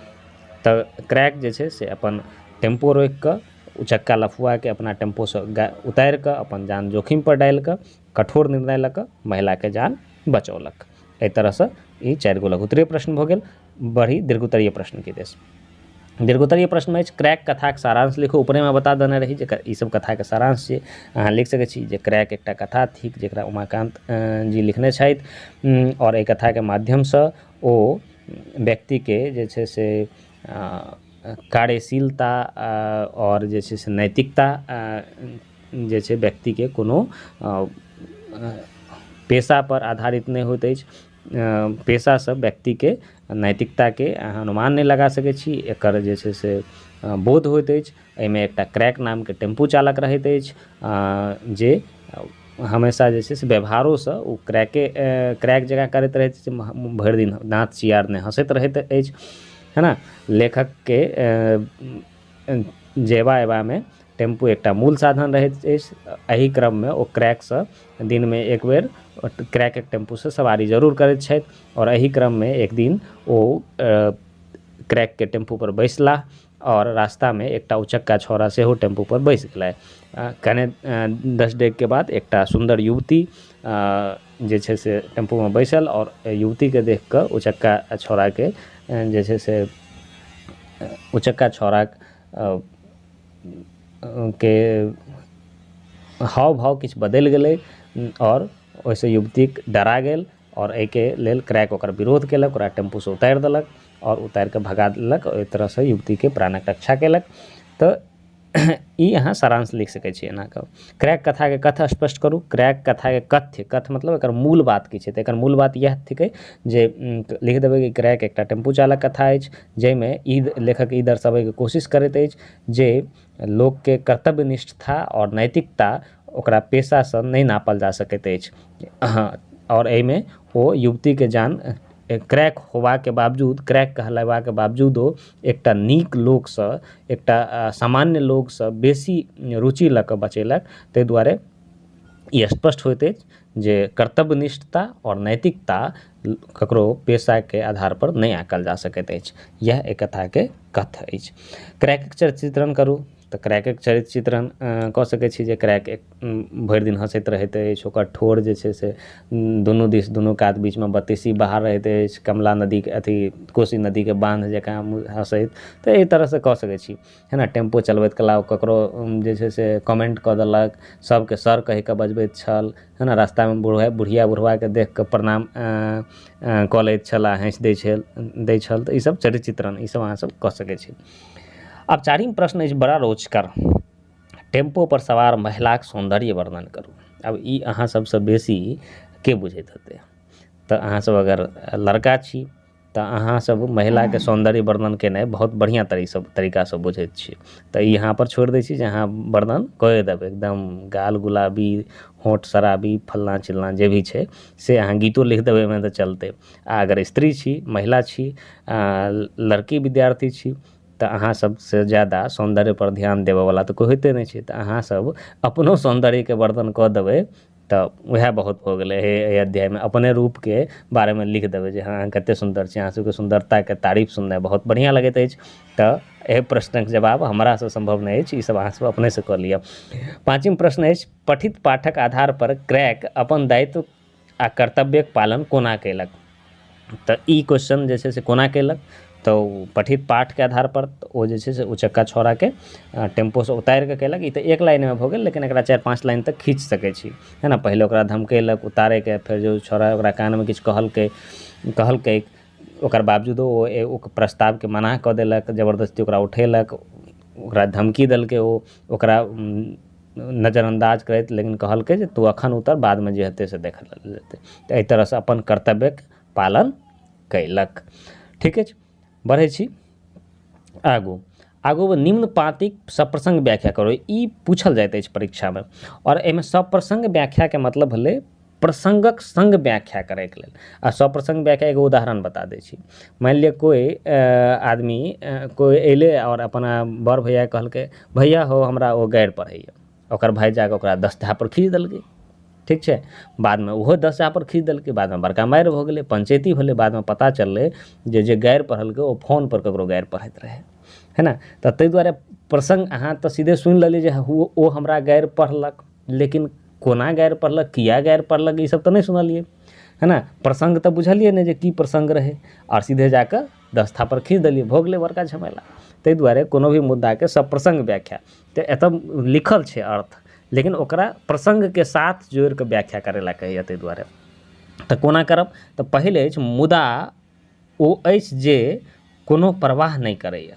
तऽ क्रैक जे छै से अपन टेम्पो रोकि कऽ उचक्का लफुआके अपना टेम्पोसँ उतारि कऽ अपन जान जोखिम पर डालि कऽ कठोर निर्णय लऽ कऽ महिलाके जान बचौलक। एहि तरहसँ ई चारि गो लघुत्तरीय प्रश्न भऽ गेल। बढ़ी दीर्घोत्तरीय प्रश्नके दिस। दीर्घोत्तरीय प्रश्नमे अछि क्रैक कथाक सारांश लिखू। ऊपरेमे बता देने रही जे ई सब कथाके सारांश छियै। अहाँ लिख सकै छी जे क्रैक एकटा कथा थिक जकरा उमाकान्त जी लिखने छथि आओर एहि कथाके माध्यमसँ ओ व्यक्तिके जे छै से कार्यशीलता आओर जे छै से नैतिकता जे छै व्यक्तिके कोनो पेशापर आधारित नहि होइत अछि, पेशासँ व्यक्तिके नैतिकताके अहाँ अनुमान नहि लगा सकै छी, एकर जे छै से बोध होइत अछि। एहिमे एकटा क्रैक नामके टेम्पू चालक रहैत अछि जे हमेशा जे छै से व्यवहारोसँ ओ क्रैके क्रैक जकाँ करैत रहैत छै, भरि दिन दाँत चियारने हँसैत रहैत अछि, है ने। लेखकके जेबा अयबामे टेम्पू एकटा मूल साधन रहैत अछि। एहि क्रममे ओ क्रैकसँ दिनमे एक बेर क्रैकक टेम्पूसँ सवारी जरूर करैत छथि आओर एहि क्रममे एक दिन ओ क्रैकके टेम्पूपर बैसलाह आओर रास्तामे एकटा उचक्का छौड़ा सेहो टेम्पूपर बैसि गेलै। कने 10 डेगके बाद एकटा सुन्दर युवती जे छै से टेम्पूमे बैसल आओर युवतीके देखिकऽ उचक्का छौड़ाके जे छै से उचक्का छौड़ाक के हाव भाव किछु बदलि गेलै आओर ओहिसँ युवती डरा गेल आओर एहिके लेल क्रैक ओकर विरोध केलक, ओकरा टेम्पूसँ उतारि देलक आओर उतारिकऽ भगा देलक। ओहि तरहसँ युवतीके प्राणक रक्षा केलक। तऽ ई अहाँ सारांश लिख सकै छी एना कऽ। क्रैक कथाके कथ्य स्पष्ट करू। क्रैक कथाके कथ्य, कथ्य मतलब एकर मूल बात की छै? तऽ एकर मूल बात इएह थिकै जे लिख देबै कि क्रैक एकटा टेम्पू चालक कथा अछि जाहिमे ई लेखक ई दर्शाबैके कोशिश करैत अछि जे लोकके कर्तव्यनिष्ठता आओर नैतिकता ओकरा पेशासँ नहि नापल जा सकैत अछि। आओर एहिमे ओ युवतीके जान क्रैक होबाके बावजूद, क्रैक कहलेबाके बावजूदो एकटा नीक लोकसँ, एकटा सामान्य लोकसँ बेसी रुचि लऽ कऽ बचेलक। ताहि दुआरे ई स्पष्ट होइत अछि जे कर्तव्यनिष्ठता आओर नैतिकता ककरो पेशाके आधारपर नहि आँकल जा सकैत अछि। इएह एहि कथाके कथ्य अछि। क्रैकक चरित्र चित्रण करू। तऽ क्रैकक चरित्र चित्रण कऽ सकै छी जे क्रैक एक भरि दिन हँसैत रहैत अछि, ओकर ठोर जे छै से दुनू दिस दुनू कात बीचमे बत्तीसी बाहर रहैत अछि, कमला नदीके अथी कोशी नदीके बान्ह जकाँ हँसैत। तऽ एहि तरहसँ कऽ सकै छी, है ने। टेम्पो चलबैत कला ओ ककरो जे छै से कमेन्ट कऽ देलक, सबके सर कहिकऽ बजबैत छल, है ने। रास्तामे बुढ़िया बुढ़बाके देखिकऽ प्रणाम कऽ लैत छल आओर हँसि दै छल। तऽ ईसब चरित्र चित्रण ईसब अहाँ सब कऽ सकै छी। आब चारिम प्रश्न अछि बड़ा रोचकर, टेम्पोपर सवार महिलाक सौन्दर्य वर्णन करू। आब ई अहाँ सबसँ बेसी के बुझैत हेतै? तऽ अहाँ सब अगर लड़का छी तऽ अहाँ सब महिलाके सौन्दर्य वर्णन केनाइ बहुत बढ़िआँ तरीकासँ बुझैत छी। तऽ ई अहाँ पर छोड़ि दै छी जे अहाँ वर्णन कए देबै, एकदम गाल गुलाबी, होठ शराबी, फल्लाँ चिल्लाँ जे भी छै से अहाँ गीतो लिख देबै ओहिमे तऽ चलतै। आ अगर स्त्री छी, महिला छी, लड़की विद्यार्थी छी, तऽ अहाँ सबसँ ज्यादा सौन्दर्यपर ध्यान देबऽवला तऽ कोइ होइते नहि छै। तऽ अहाँ सब अपनो सौन्दर्यके वर्णन कऽ देबै तऽ वएह बहुत भऽ गेलै। एहि अध्यायमे अपने रूपके बारेमे लिख देबै जे हँ अहाँ कतेक सुन्दर छी, अहाँ सबके सुन्दरताके तारीफ सुननाइ बहुत बढ़िआँ लगैत अछि। तऽ एहि प्रश्नक जवाब हमरासँ सम्भव नहि अछि, ईसब अहाँ सब अपनेसँ कऽ लिअ। पाँचम प्रश्न अछि, पठित पाठक आधारपर क्रैक अपन दायित्व आ कर्तव्यक पालन कोना कयलक? तऽ ई क्वेश्चन जे छै से कोना कयलक, तऽ ओ पठित पाठके आधारपर ओ जे छै से उचक्का छौड़ाके टेम्पोसँ उतारिकऽ कयलक। ई तऽ एक लाइनमे भऽ गेल, लेकिन एकरा 4-5 लाइन तक खींच सकै छी, है ने। पहिले ओकरा धमकेलक उतारैके, फेर जे ओ छौड़ा ओकरा कानमे किछु कहलकै, ओकर बावजूदो ओ प्रस्तावके मना कऽ देलक, जबरदस्ती ओकरा उठेलक, ओकरा धमकी देलकै, ओ ओकरा नजरअन्दाज करैत लेकिन कहलकै जे तू अखन उतर, बादमे जे हेतै से देखल जेतै। तऽ एहि तरहसँ अपन कर्तव्यके पालन कयलक। ठीक अछि, बढ़ै छी आगू। आगू निम्न पाँतिक सप्रसंग व्याख्या करू। ई पूछल जाइत अछि परीक्षामे, आओर एहिमे सप्रसंग व्याख्याके मतलब भेलै प्रसंगक संग व्याख्या करैके लेल। आ सप्रसंग व्याख्या एगो उदाहरण बता दै छी। मानि लिअ कोइ आदमी कोइ अयलै आओर अपना बड़ भैया कहलकै, भैया हो हमरा ओ गारि पढ़ैए। ओकर भाय जाकऽ ओकरा 10 झापर खींच देलकै। ठीक छै, बादमे ओहो 10 झापर खींच देलकै, बादमे बड़का मारि भऽ गेलै, पंचैती भेलै। बादमे पता चललै जे जे गारि पढ़लकै ओ फोनपर ककरो गारि पढ़ैत रहै, है ने। तऽ ताहि दुआरे प्रसङ्ग अहाँ तऽ सीधे सुनि लेलियै जे ओ हमरा गारि पढ़लक, लेकिन कोना गारि पढ़लक, किया गारि पढ़लक, ईसब तऽ नहि सुनलियै, है ने। प्रसङ्ग तऽ बुझलियै नहि जे की प्रसङ्ग रहै, आओर सीधे जाकऽ 10 थापर खींच देलियै, भऽ गेलै बड़का झमेला। ताहि दुआरे कोनो भी मुद्दाके सप्रसङ्ग व्याख्या, तऽ एतऽ लिखल छै अर्थ, लेकिन ओकरा प्रसङ्गके साथ जोड़िकऽ व्याख्या करै लए कहैए। ताहि दुआरे तऽ कोना करब, तऽ पहिले अछि मुदा ओ अछि जे कोनो परवाह नहि करैए,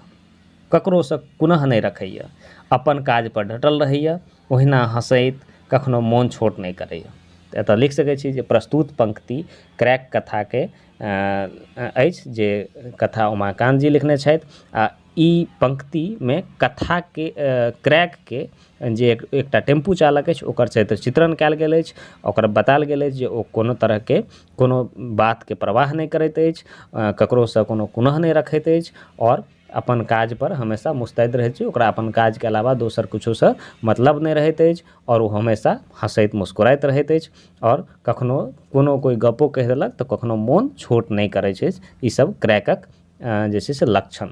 ककरोसँ कुनह नहि रखैए, अपन काजपर डटल रहैए, ओहिना हँसैत कखनो मोन छोट नहि करैए। तऽ एतऽ लिख सकै छी जे प्रस्तुत पंक्ति क्रैक कथाके अछि, जे कथा उमाकान्त जी लिखने छथि, आ ई पंक्तिमे कथाके क्रैकके जे एकटा टेम्पू चालक अछि ओकर चरित्र चित्रण कयल गेल अछि। ओकर बतायल गेल अछि जे ओ कोनो तरहके कोनो बातके परवाह नहि करैत अछि, ककरोसँ कोनो कुनह नहि रखैत अछि, आओर अपन काजपर हमेशा मुस्तैद रहैत छै। ओकरा अपन काजके अलावा दोसर किछुसँ मतलब नहि रहैत अछि, आओर ओ हमेशा हँसैत मुस्कुराइत रहैत अछि, आओर कखनो कोनो कोइ गपो कहि देलक तऽ कखनो मोन छोट नहि करैत अछि। ईसब क्रैकक जे छै से लक्षण,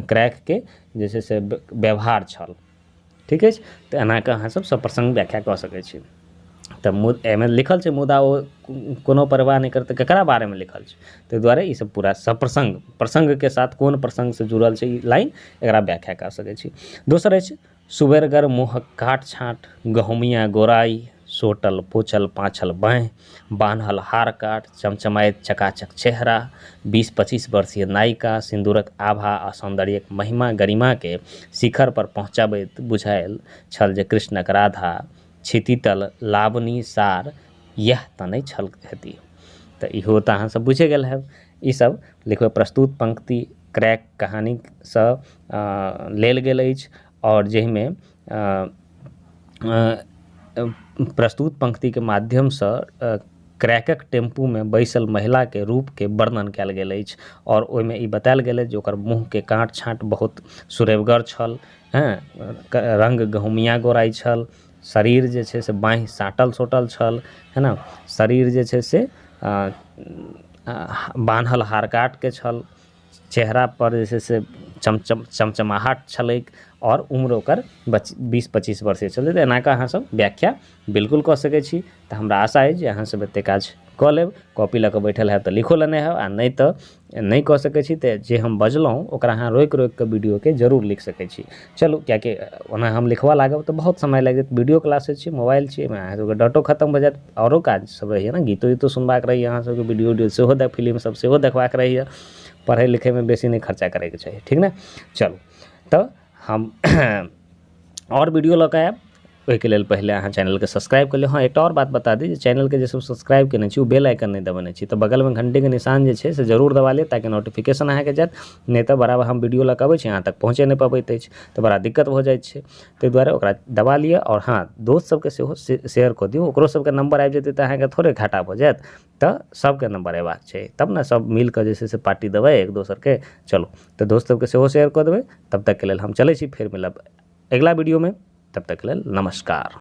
क्रैकके जे छै से व्यवहार छल। ठीक अछि, तऽ एनाकऽ अहाँ सब सप्रसङ्ग व्याख्या कऽ सकै छी। तऽ एहिमे लिखल छै मुदा ओ कोनो परवाह नहि करतै, ककरा बारेमे लिखल छै, ताहि दुआरे ई सब पूरा सप्रसङ्ग प्रसङ्गके साथ कोन प्रसङ्गसँ जुड़ल छै ई लाइन, एकरा व्याख्या कऽ सकै छी। दोसर अछि सुबेरगर मुँहक काट छाँट, गहुमिया गोराइ, सोटल पोछल पाछल बाँहि, बान्हल हार काट, चमचमाइत चकाचक चेहरा, 20-25 वर्षीय नायिका सिन्दूरक आभा आ सौन्दर्यक महिमा गरिमाके शिखर पर पहुँचबैत बुझायल छल जे कृष्णक राधा क्षितितल लावनी सार यह तऽ नहि छल हेती। तऽ इहो तऽ अहाँ सब बुझि गेल हैब। ईसब लिखबै। प्रस्तुत पंक्ति क्रैक कहानीसँ लेल गेल अछि, आओर जाहिमे प्रस्तुत पंक्तिके माध्यमसँ क्रैकक टेम्पूमे बैसल महिलाके रूपके वर्णन कयल गेल अछि, आओर ओहिमे ई बतायल गेल अछि जे ओकर मुँहके काट छाँट बहुत सुरेबगर छल, हँ, रङ्ग गहुमिया गोराइ छल, शरीर जे छै से बाँहि साटल सोटल छल, है ने? शरीर जे छै से बान्हल हार काटके छल, चेहरापर जे छै से चमचम चमचमाहट छलै आओर उम्र ओकर 20-25 वर्ष छलै। तऽ एनाकऽ अहाँ सब व्याख्या बिल्कुल कऽ सकै छी। तऽ हमरा आशा अछि जे अहाँ सब एतेक काज कऽ लेब। कॉपी लऽ कऽ बैठल हैब तऽ लिखो लेने हैब, आओर नहि तऽ नहि कऽ सकै छी तऽ जे हम बजलहुँ ओकरा अहाँ रोकि रोकिकऽ वीडियोके जरूर लिख सकै छी। चलू, किएकि ओना हम लिखबऽ लागब तऽ बहुत समय लागि जायत। वीडियो क्लासेज छी, मोबाइल छी, एहिमे अहाँ सबके डाटो खतम भऽ जायत, आओरो काज सब रहैए ने, गीतो तीतो सुनबाक रहैए अहाँ सबके, वीडियो उडियो सेहो फिल्म सब सेहो देखबाक रहैए। पढ़ै लिखैमे बेसी नहि खर्चा करैके चाही, ठीक ने? चलू, तऽ हम आओर वीडियो लऽ कऽ आयब, ओहिके लेल पहिले अहाँ चैनलके सब्सक्राइब कऽ लिअ। हँ, एकटा आओर बात बता दी जे चैनलके जे सब सब्सक्राइब केने छी ओ बेल आइकन नहि दबेने छी, तऽ बगलमे घण्टीके निशान जे छै से जरूर दबा लिअ ताकि नोटिफिकेशन अहाँके जायत। नहि तऽ बराबर हम वीडियो लऽ कऽ अबै छी, अहाँ तक पहुँचे नहि पबैत अछि, तऽ बड़ा दिक्कत भऽ जाइ छै। ताहि दुआरे ओकरा दबा लिअ। आओर हँ, दोस्त सबके सेहो शेयर कऽ दियौ, ओकरो सबके नम्बर आबि जेतै तऽ अहाँके थोड़े घाटा भऽ जायत। तऽ सबके नम्बर अयबाक छै तब ने सब मिलकऽ जे छै से पार्टी देबै एक दोसरके। चलू, तऽ दोस्त सबके सेहो शेयर कऽ देबै। तब तकके लेल हम चलै छी, फेर मिलब अगिला वीडियोमे, तब तकके लेल नमस्कार।